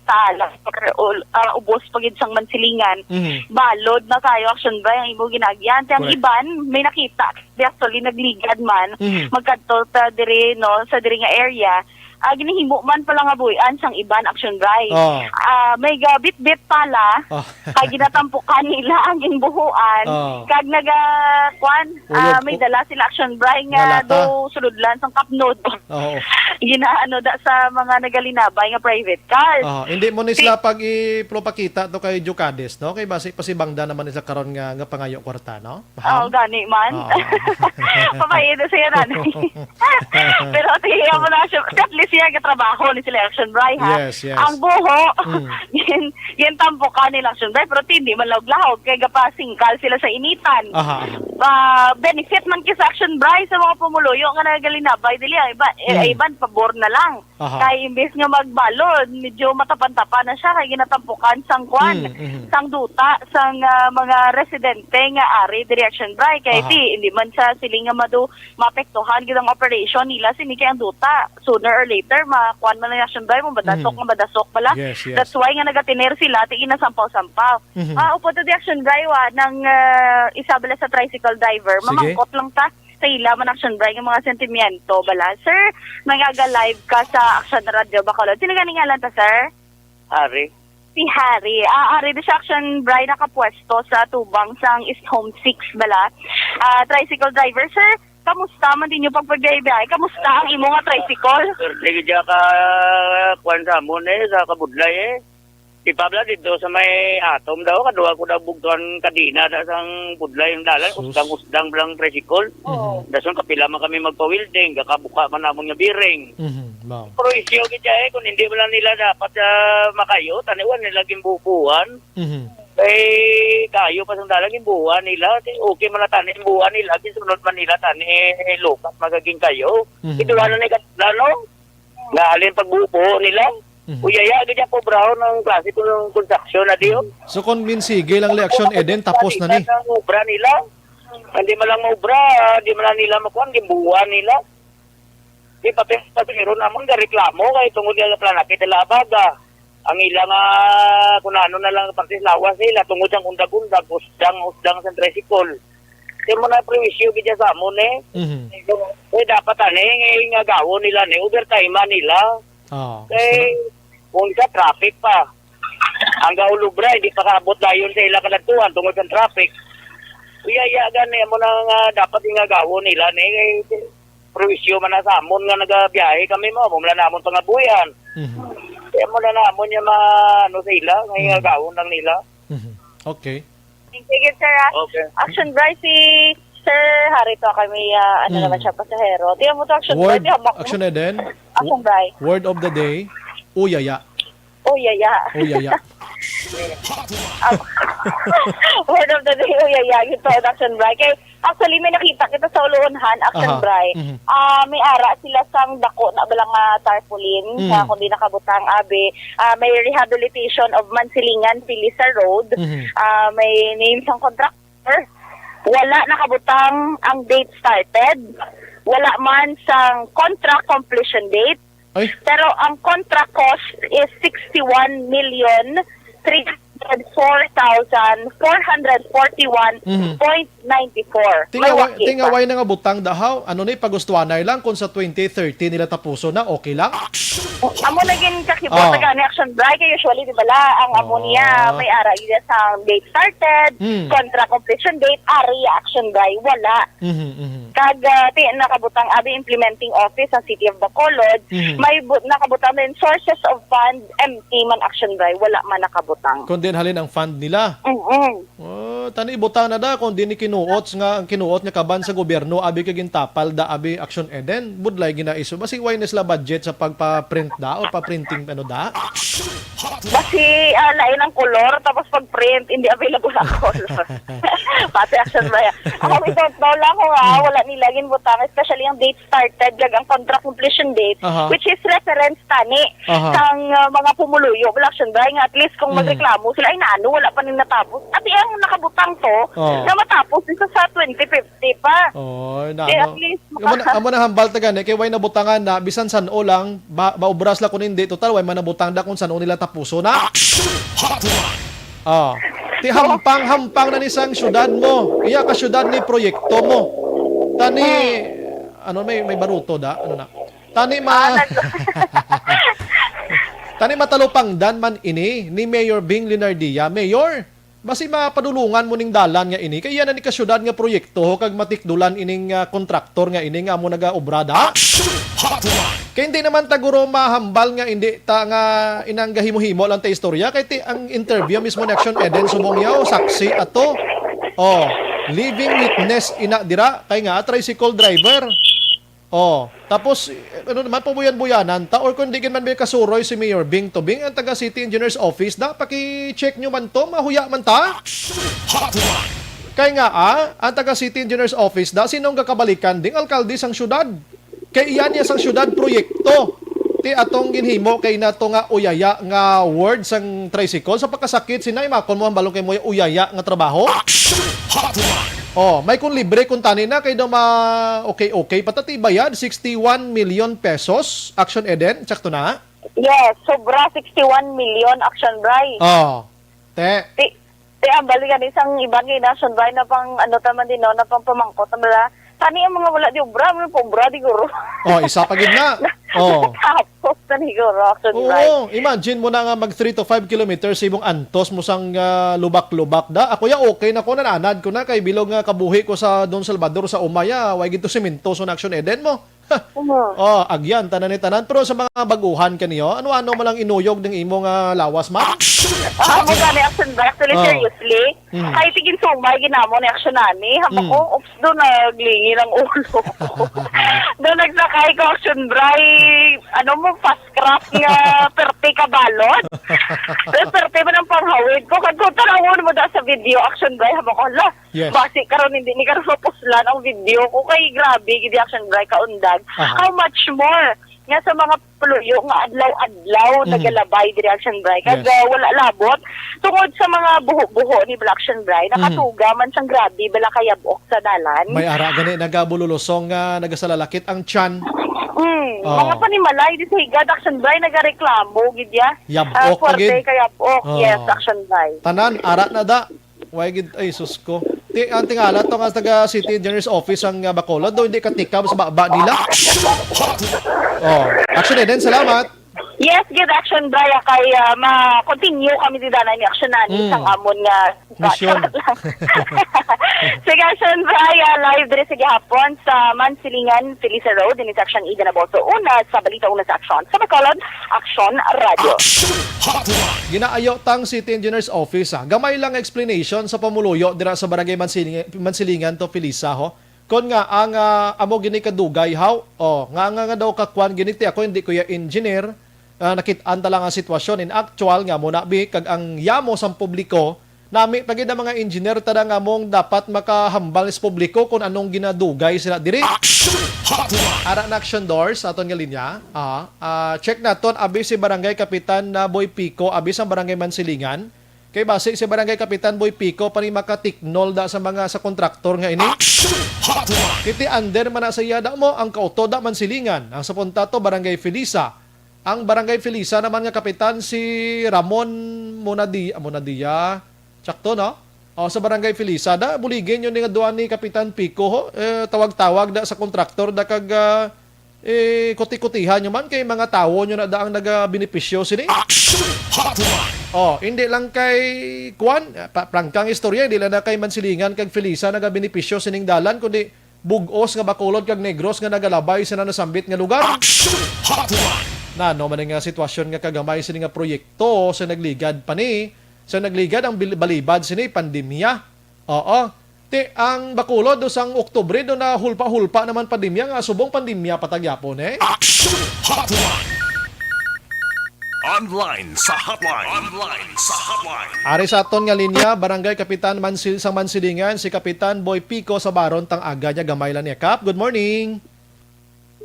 Tala or, ul-, ah, ubos pa gid sang Mansilingan. Mhm. Balod na kayo, Action Bri, ang imo ginagyan. Kay ang Correct. iban, may nakita, di, actually, nagligad man, Mhm. magkadto ta diri, no, sa diri nga area. Ah, ginahimo man pala nga buhian sang iban, Action Bri. Oh. Ah, may gabitbit pala, Oh. kay ginatampukan nila ang ginbuhuan, Oh. kag naga, kwan, ah, Uyog. may U-, dala sila, Action Bri, nga nga lata. do sulod lang sang kapnod. Oo. Ginaano da sa mga nagalinabay nga private cars. Oh, hindi mo ni Si- sila pag-ipakita to kay Jukades, no? Kay basi pasibangda naman nila karon nga, nga pangayo kwarta, no? Ma'am? Oh, gani man. Oo. Papahido siya, nanay. Pero tiyan mo na siya, at least siya katrabaho ni sila, Action Bri, ha? Yes, yes. Ang buho, Mm. gin-, gintampukan nila, Action Bri, pero hindi man lahog-lahog, kay gapasingkal sila sa initan. Aha, aha. Ah, benefit man kis, Action Bri, sa mga pumuluyo nga nagalinabay dili, ang iba, eh, Mm. ang iban, pabor na lang. Aha. Kay imbes nga magbalod, medyo matapan-tapan na siya, kay ginatampukan sang kwan, Mm, mhm. sang duta, sang, ah, mga residente nga ari diri, Action Bri. Kay Aha. ti, hindi man sa siling nga madu-, maapektuhan gid ang operation nila, sini kay ang duta, sooner or later, ma-, kwan man lang, Action Bri, mo madasok, Mhm. nga madasok bala. Yes, yes. That's why nga nagatiner sila, ti ginasampaw-sampaw. Mhm. Ah, upod to di, Action Bri, wa, nang, ah, isa bala sa tricycle driver, Sige. mamangkot lang ta sa ila man, Action Bri, nga mga sentimiento bala. Sir, nagaga-live ka sa Action Radio Bacolod. Sino gani ngalan ta, sir? Harry. Si Harry. Ah, Harry, di siya, Action Bri, nakapwesto sa tubang sang East Home Six bala. Ah, tricycle driver, sir, kamusta man din yung pagpagbiyahe-biyahe? Kamusta ang imo nga tricycle? Sir, di ka ka, kwan sa amon eh, sa Kabudlay eh. Di pa bala dito sa may Atom daw, kaduha ko daw bugtuan kadina da sang budlay ang dalan, Sus. usdang-usdang lang tricycle. Oo. Mhm. Dason kapila man kami magpa-welding, kakabuka man namon nga bearing. Mhm, ma'am. Pero isyu gid siya eh, kung hindi man lang nila dapat, ah, makayo, taniwan nila gimbubuan. Mhm. Eh, kayo pa sang dalan, gimbuan nila. Okay man na tani, gimbuan nila, gisunod man nila tani, eh, lukat magaging kayo. Mhm. Ito lang na ni Katla, no? Nga halin pagbubuo nila. Mhm. Uyaya gid ang pobrahon ang klase kung construction na diyo. Mhm. So, kung minsige lang li Action Eden, tapos na ni. Ang obra nila. Hindi man lang maubra, hindi man lang nila makuha, gimbuan nila. Di pati pasahero namon gareklamo kay tungod nila planakit nila abaga. Ang ila nga, kung ano na lang, parte sa lawas nila, tungod sang undag-undag, usdang-usdang sa tricycle. Di mo na prewisyo gid sa amon, eh. Mhm. Eh, dapat, ani, nga, nga gawon nila, ni, overtime man nila. Oo. Eh, kung sa traffic pa, ang gaulubra, hindi pa kaabot dayon sa ila kadagtuan tungod sa traffic. Iya, iya, gani, amo na nga dapat nga gawon nila, ni, eh, prewisyo man na sa amon nga nagabiyahe kami mo, amo man na amon pangabuhian. Mhm. Kaya mo na namon niya ma-, ano sa ila, nga Mhm. gawon lang nila. Mhm. Okay. Thank you, sir, ah. Okay. Action Bri, si Sir Harry to kami, ah, ano Hmm. naman siya, pasahero. Tiyan mo to, Action Bri, Word, tiyan mo. Action Eden. Action Bri. Word of the day, uyaya. Uyaya. Uyaya. Ah, word of the day, uyaya. Yun to, Action Bri. Kay, actually, may nakita kita sa Uluunhan, Action Aha. Bri. Mhm. Ah, may ara sila sang dako na bala nga tarpaulin, Mm. nga kundi nakabutang abi. Ah, may rehabilitation of Mansilingan, Pilisa Road. Mhm. Ah, may name sang contract. Wala nakabutang ang date started. Wala man sang contract completion date. Ay. Pero ang contract cost is sixty-one million three hundred four thousand four hundred forty-one point nine four. Mhm. Tinga May wa-, wakil tinga pa. Way na nga butang dahaw. Ano ni, pagustuanay lang kung sa twenty thirty nila tapuson na, okay lang? Amo na gid kakibot Oh. na gani, Action Bri, kay usually, di ba, la, ang amo niya, Oh. may ara gid sa date started, Hmm. contract completion date, ari, Action Bri, wala. Mhm, mhm. Kag, ah, ti-, nakabutang abi implementing office sa City of Bacolod, Mhm. may bu-, nakabutang din sources of fund, empty man, Action Bri, wala man nakabutang. Kundi halin ang fund nila? Mm-mm. Oh. Tani ibutang na da kung di ni kinuot nga ang kinuot nga kaban sa gobyerno abi kay gintapal da abi Action Eden, budlay ginaiso. Basi why na sila budget sa pagpa-print da o pa-printing ano da? Basi, ah, lain ang kolor, tapos pag print, hindi available ang color. Pati Action Bright. Ako, ito, totoo lang ko nga, wala nila ginbutang, especially ang date started, lag ang contract completion date, Aha. which is reference tani Aha. sang ah, mga pumuluyo, wala Action Bright, nga at least kung Mm. magreklamo sila, ay naano, wala pa ning natapos. At ang nakabutang to, Oh. na matapos isa sa twenty fifty pa. Oh, na, Eh, at ano. least, Amo na, amo na hambal ta gani kay way nabutangan na bisan san-o lang ba, maubra sila kun hindi total way man nabutang da kung san-o nila tapuso na. Action Hotline. Ah. Ti hampang-hampang na ni sang syudad mo. Iya ka syudad ni proyekto mo. Tani ano may may baruto da ano na. Tani ma Ah, nag- Tani matalupangdan man ini ni Mayor Bing Linardia. Mayor, basi mapadulungan mo ning dalan nga ini. Kay iya na ni ka syudad nga proyekto ho, kag matikdulan ining ah, kontraktor nga ini nga amo nagaobra da. Action Hotline. Kay hindi naman ta guro mahambal nga hindi ta nga inang gahimo-himo lang ta istorya kay ti ang interview mismo ni Action Eden subong yaw saksi ato. Oh, living witness ina dira kay nga tricycle driver. Oh, tapos eh, ano naman pabuyan-buyanan ta or kung di gid man may kasuroy si Mayor Bing Tubing ang taga City Engineers Office da paki-check nyo man to mahuya man ta. Action Hotline. Kay nga ah, ang taga City Engineers Office da sinong gakabalikan ding alkalde sang syudad? Kay iya niya sang syudad proyekto. Ti atong ginhimo kay nato nga uyaya nga word sang tricycle sa pagkasakit sinay makon mo ang balong kay mo uyaya nga trabaho. Action Hotline. Oh, may kung libre kung tani na kay daw ma okay okay patatibayad sixty-one million pesos. Action Eden, sakto na? Yes, sobra sixty-one million Action Bright. Oh. Te. Ti, ti ang bali gani sang iban nga Action Bright na pang ano ta man din no, na pang pamangkot na bala. Tani ang mga wala di obra, mga pobra di guro. Oh, isa pa gid na. Oh. Tapos na ni guro Action Bright. Oo, imagine mo na nga mag three to five kilometers imong antos mo sang ah, lubak-lubak da. Ako ya okay na ko nananad ko na kay bilog nga kabuhi ko sa Don Salvador sa Umaya, way gid to semento sa Action Eden mo. Oo. Oh, agyan tanan ni tanan pero sa mga baguhan kaniyo, ano-ano man lang inuyog ning imo nga lawas man? Action Ah, mo Hotline. gani Action Bright actually Oh. seriously. Mm. Kay tigin sumay ginamo ni Action Nani, hamo Mm. ko, oops, do naglingi ang ulo ko. Do nagsakay ko Action Bright, ano mo, fast craft nga perte ka balod. Pero perte man ang panghawid ko. Kag kung tanawon mo da sa video, Action Bright, hamo ko, hala, Yes. basi karon hindi ni karon mapuslan ang video ko. Kay grabe, gid Action Bright, kaundag. Aha. How much more nga sa mga puluyo nga adlaw-adlaw Mm. nagalabay diri Action Bright. Kag Yes. ah, wala labot tungod sa mga buho-buho ni Black Action Bright, Mm. nakatuga man sang grabe bala kayabok sa dalan. May ara gani nagabululusong nga nagasalalakit ang tiyan. Mm, Oh. mga panimalay di sa higad Action Bright nagareklamo gid ya. Yabok Ah, pa gid. Fuerte kayabok. Oh. Yes, Action Bright. Tanan, ara na da. Way gid, ay sus ko. Ti, ang tingala to nga taga City Engineers Office ang uh, Bacolod, do hindi katikab sa baba nila. Action Hotline. Oh, Action Eden, salamat. Yes, gid Action Bright kay ah, ma-continue kami di danay ni Action Nani Mm. sang amon nga Mission. Sige, Action Bright, ah, live diri sa gihapon sa Mansilingan, Felisa Road, ini sa Action Eden Abolso Una sa Balita Una sa Action. Sa Bacolod, Action Radio. Action Hotline. Ginaayo tang City Engineers Office ah. Gamay lang explanation sa pamuluyo dira sa Barangay Mansilingan, Mansilingan to Felisa ho. Kon nga ang ah, amo gini kadugay haw. Oh, nga nga, nga daw kakwan gini ti ako hindi ko ya engineer. Ah, nakit-an ta lang ang sitwasyon in actual nga mo na bi kag ang yamo sang publiko nami pa gid ang mga engineer tada nga mong dapat makahambal sa publiko kung anong ginadugay sila diri. Action Hotline. Ara na action doors sa aton nga linya. Ah, ah, check naton abi si Barangay Kapitan na Boy Pico abi sang Barangay Mansilingan. Kay basi si Barangay Kapitan Boy Pico pa ni makatiknol da sa mga sa kontraktor nga ini. Action Hotline. Kiti under man na sa iya da mo ang kauto da Mansilingan. Ang sa punta to Barangay Felisa. Ang Barangay Felisa naman nga kapitan si Ramon Monadia, Monadia. Sakto, no? O, sa Barangay Felisa da buligin yun nga duwa ni Kapitan Pico ho. Eh, tawag-tawag da sa kontraktor da kag ah, eh, kuti-kutihan nyo man kay mga tawo nyo na da ang nagabenepisyo sini. Action Hotline. Oh, hindi lang kay Kwan, pa, prangkang istorya, hindi lang na kay Mansilingan kag Felisa nagabenepisyo sining dalan, kundi bug-os nga Bacolod kag Negros nga nagalabay sa nasambit nga lugar. Action Hotline. Nano man nga sitwasyon nga kagamay sini nga proyekto sa nagligad pa ni, sa nagligad ang bil- balibad sini pandemya. Oo. Ti, ang Bacolod, do sang Oktubre, do na hulpa-hulpa naman pandemya, nga subong pandemya pa ta gyapon, eh. Action Hotline! Online sa Hotline! Online sa Hotline! Ari sa aton nga linya, Barangay Kapitan Mansil-, sang Mansilingan, si Kapitan Boy Pico sa Baron, tang aga niya, gamay lang niya, Kap. Good morning.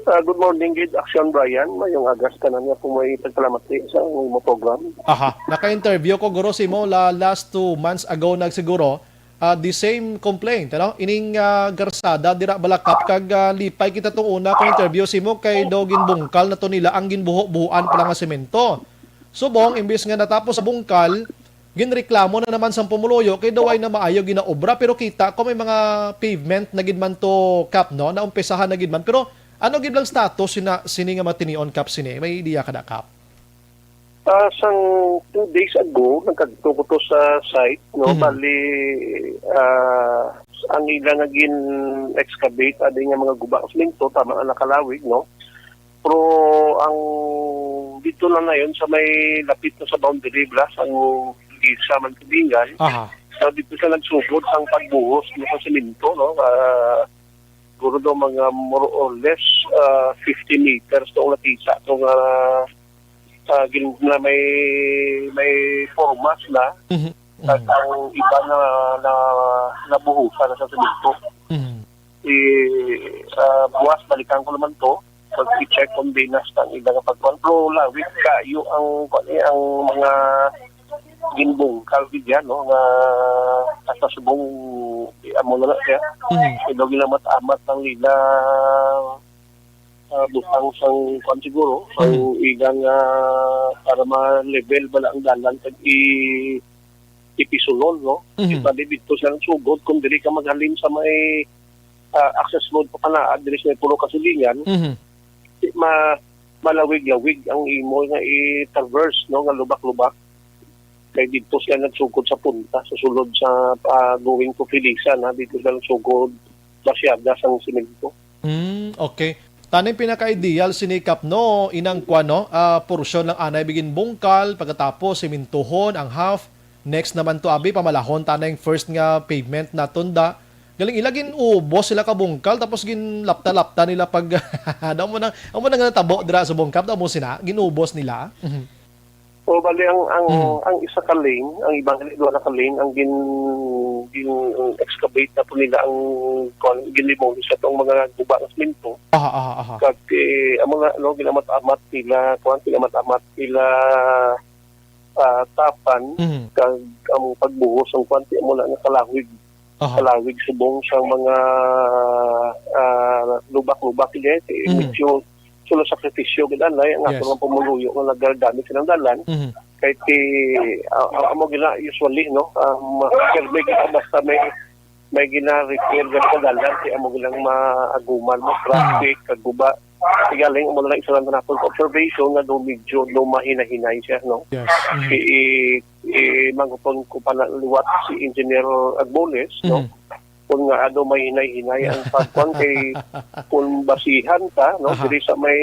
Ah, good morning, gid, Action Brian. Mayong agas kanan nga kung may pagpalamat sa imo program. Aha, naka-interview ko, guro, si mo la last two months ago nagsiguro. Ah, the same complaint, ano? Ining, ah, garsada dira balakap kag, ah, lipay kita tong una kung interview si mo kay daw ginbungkal na to nila ang ginbuho-buhoan pala nga semento. Subong, imbis nga natapos sa bungkal, ginreklamo na naman sang pumuluyo kay daw ay na maayo ginaobra, pero kita ko may mga pavement na gid man to, Kap, no? Naumpisahan na gid man. Pero ano gid lang status sina, sini nga matinion, Kap, sini? May idea ka na, Kap? Ah, sang two days ago, nagkadto ko to sa site, no? Mhm. Bali, ah, ang ila nga gin-excavate, adi nga mga guba nga semento, tama nga nakalawig, no? Pero ang dito na na yun sa may lapit na sa boundary, blas, ang Lisa, Mansilingan. Aha. So, dito siya nagsugod ang pagbuhos, no, sa semento, no? Ah, siguro daw mga more or less, ah, fifty meters to ang nakita to nga, ah, gin-, na may, may formas na. Mhm. At Mhm. ang iba na, na nabuhusan na sa semento. Mhm. I, ah, buwas, balikan ko naman to. Pag i-check kung dinas ang ila nga pagkuhan. Pero lawig kayo ang, kuwan, eh, ang mga ginbungkal gid yan, no? Nga hasta subong, eh, amo na na siya. Mhm. Ilo ginamat-amat ang ila, ah, butang sang kuwan siguro. Ang Mhm. ilang, ah, para ma-level bala ang dalan kag i-, ipisulol, no? Mhm. Bali dito siya ang sugod kung diri ka maghalin sa may, ah, access road pa kanaan, diri sa may Puro Kasilingan, Mhm. di ma-, malawig-lawig ang imo nga i-traverse, no, nga lubak-lubak. Kay dito siya nagsugod sa punta, sa sulod sa, ah, going to Felisa, na dito siya nagsugod, masyada sang semento. Mm, okay. Taning pinaka-ideal sini, Kap, no, inang kwan, no, ah, porsyon lang anay bigin bungkal, pagkatapos simintuhon ang half. Next naman to, abi, pamalahon ta na yung first nga pavement naton da. Galing ila, gin-ubos sila ka bungkal, tapos ginlapta-lapta nila pag, daw mo na, amo na nga natabo dira sa bungkal, daw mo sina, ginubos nila. Mhm. O, bali, ang, ang, Mm. ang isa ka lane, ang ibang duha na ka lane, ang gin-, gin-excavate na po nila ang, kuwan, ginlimoli sa itong mga guba ng semento. Aha, aha, aha. Kag, eh, amo na, ano, ginamat-amat nila, kuwan, ginamat-amat nila, ah, tapan, Mhm. kag ang pagbuhos ang kuwan, ti amo na nakalawig. Aha. Sa lawig subong sang mga, ah, lubak-lubak, hindi, eh, Mhm. medyo sulo sakripisyo gid anay ang Yes. ato nga pumuluyo nga nagagamit silang dalan. Mhm. Kay ti, ah, ah, amo gina usually, no? Um, pirmi gid basta may, may gina-repair gid sa dalan, ti amo gilang maaguman mo, Mhm. traffic, kaguba. Ti galing mo na lang isa lang na observation nga do medyo do mahinahinay siya, no? Yes. Mhm. I, i, i, mangutong ko pa na liwat si Engineer Agboles, no? Mhm. Kung nga ano, may hinay-hinay ang pagkuan kay kung basihan ta, no, Aha. diri sa may,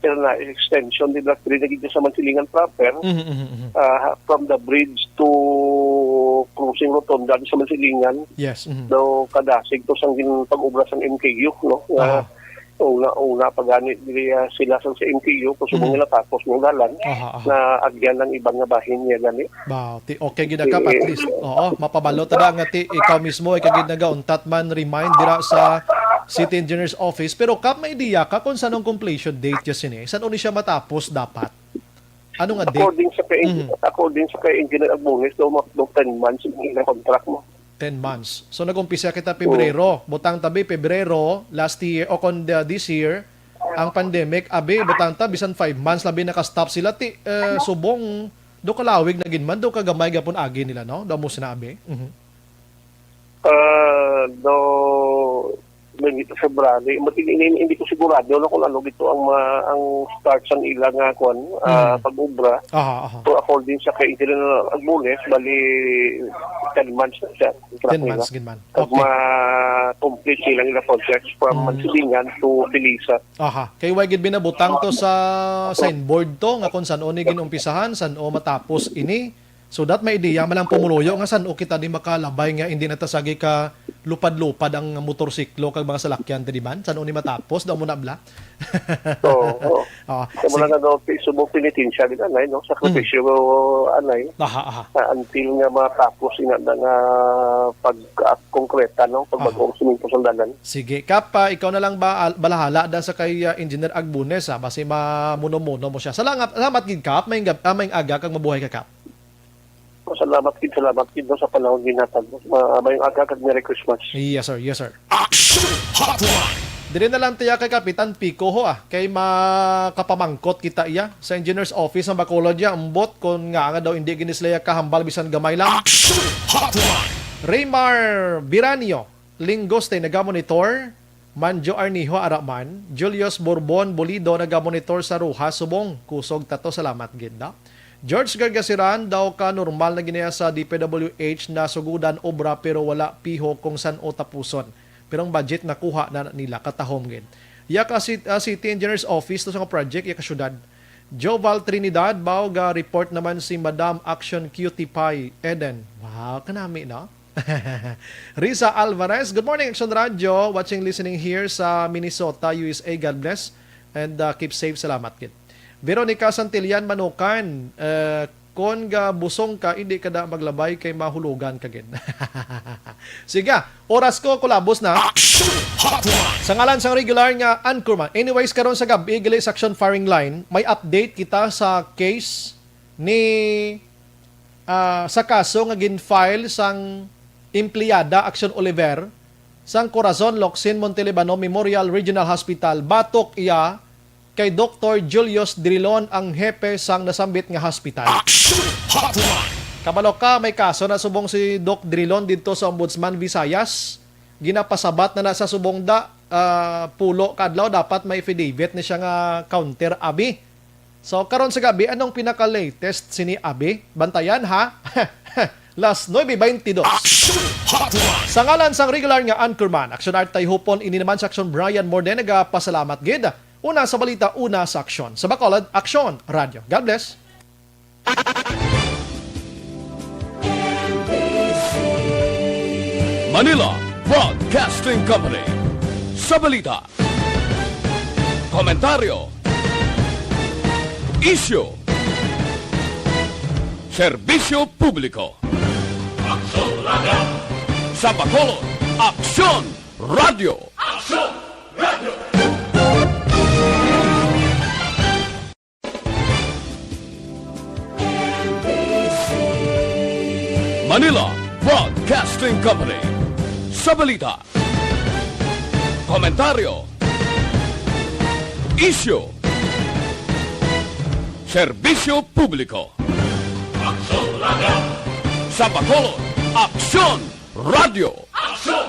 pero na extension, di ba, diri na gid sa Mansilingan proper, Mhm, mhm, mhm. ah, from the bridge to crossing rotonda sa Mansilingan, Yes, mhm. no, kadasig to sang gin-, pag-obra sang M K U, no, nga Aha. una-una pa gani diri, ah, sila sa, sa M K U, kung subong Mm. nila tapos ng dalan, Aha, aha. na agyan ang iban nga bahin niya gani. Wow, ti, okay gid ka, at least. Oo, mapabalo ta na nga ti, ikaw mismo ay kagid nagauntat man remind dira sa City Engineers Office. Pero Kap, may idea ka kung saan ang completion date niya sini? Saan uni siya matapos dapat? Ano nga date? According sa kay, Mhm. according sa kay Engineer Agbones, do, do ten months ang ilang contract mo. Ten months. So, nag-umpisa kita Oo. Pebrero. Butang tabi, Pebrero last year, o kon, uh, this year, ang pandemic, abi, butang ta, bisan five months labi naka-stop sila, ti, eh, subong, do kalawig na gid man, do kagamay gapon agi nila, no? Do mo sinabi. Mhm. Ah, do, may dito February. Mati-, hindi, hindi ko sigurado na kung ano dito ang ma-, ang start sang ila nga, kwan, ah, Mm. pag-obra. Aha, aha. So, according sa kay Engineer Agbones, bali, ten months na siya. Ten months gid man. Pag Okay. ma-complete silang ila projects from Mm. Mansilingan to Felisa. Aha. Kay way gid binabutang to sa signboard to, nga kung san-o ni ginumpisahan, san-o matapos ini. So that may ideya man lang pumuluyo nga san-o kita di makalabay nga hindi na ta sagi ka lupad-lupad ang motorsiklo kag mga salakyan, di man? San-o ni matapos, daw mo na bla? Oo, oo. Ah, Sa mga sige. nga daw, subong pinitin siya, gid, anay, no? Sakripisyo, anay. Aha, aha. Ah, until nga matapos ina na nga pag-konkreta, no? Pag Aha. Mag-uong simento sa dalan. Sige, Kap, ah, ikaw na lang ba al- balahala da sa kay ah, Engineer Agbunes, ah, basi mamuno-muno mo siya. Salamat, salamat gid, Kap. May, gab- ah, may aga kag mabuhay ka, Kap. Salamat gid, salamat gid, no, sa panahon ginhatag mo. Ma- May aga kag Merry Christmas. Yes, sir. Yes, sir. Action Hotline. Diri na lang tiya kay Kapitan Pico ho, ah. Kay makapamangkot kita iya sa engineer's office ang Bacolod iya. Umbot kon nga nga daw hindi gini sila iya kahambal bisan gamay lang. Action Hotline. Raymar Biranio, Lingoste nagamonitor, Manjo Arnijo Araman, Julius Borbon Bolido nagamonitor sa Rojas, Subong, kusog tato, salamat gid, no? George Gargasiran daw ka normal na ginaya sa D P W H na sugudan obra pero wala piho kung san-o tapuson. Pero ang budget nakuha na nila katahom gid. Yaka Cit- ah, City Engineers Office to sa nga project, yaka syudad. Joval Trinidad, bao ga report naman si Madam Action Cutie Pie Eden. Wow, kanami, no? Risa Alvarez, good morning, Action Radio. Watching, listening here sa Minnesota, U S A. God bless and uh, keep safe. Salamat gid. Veronica Santillan Manukan, uh, kon ga busong ka, hindi ka da maglabay kay mahulugan ka gid. Sige, oras ko kulabos na. Action Hotline. Sa ngalan sang regular nga anchorman. Anyways, karon sa gabi, gali sa Action Firing Line, may update kita sa case ni ah, sa kaso nga gin-file sang empleyada Action Oliver sang Corazon Locsin Montelibano Memorial Regional Hospital batok iya kay Doktor Julius Drilon, ang hepe sang nasambit nga hospital. Action Hotline. Kabalo ka, may kaso na subong si Doc Drilon didto sa Ombudsman Visayas. Ginapasabat na na sa subong da, ah, pulo ka adlaw, dapat may affidavit ni siya nga counter abi. So karon sa gabi, anong pinaka-latest sini abi? Bantayan ha. Las nuebe baynte dos. Action Hotline. Sa ngalan sang regular nga anchorman, Action Art Tayhupon, ini naman sa Action Brian Morde, nagapasalamat gid. Una sa balita, una sa aksyon. Sa Bacolod, Action Radio. God bless. Manila Broadcasting Company. Sa balita, komentaryo, isyu, serbisyo publiko. Aksyon Radio. Sa Bacolod, Aksyon Radio. Aksyon Radio. Manila Broadcasting Company. Sa balita, komentaryo, isyu, serbisyo publiko. Aksyon Radio. Sa Bacolod, Aksyon Radio. Aksyon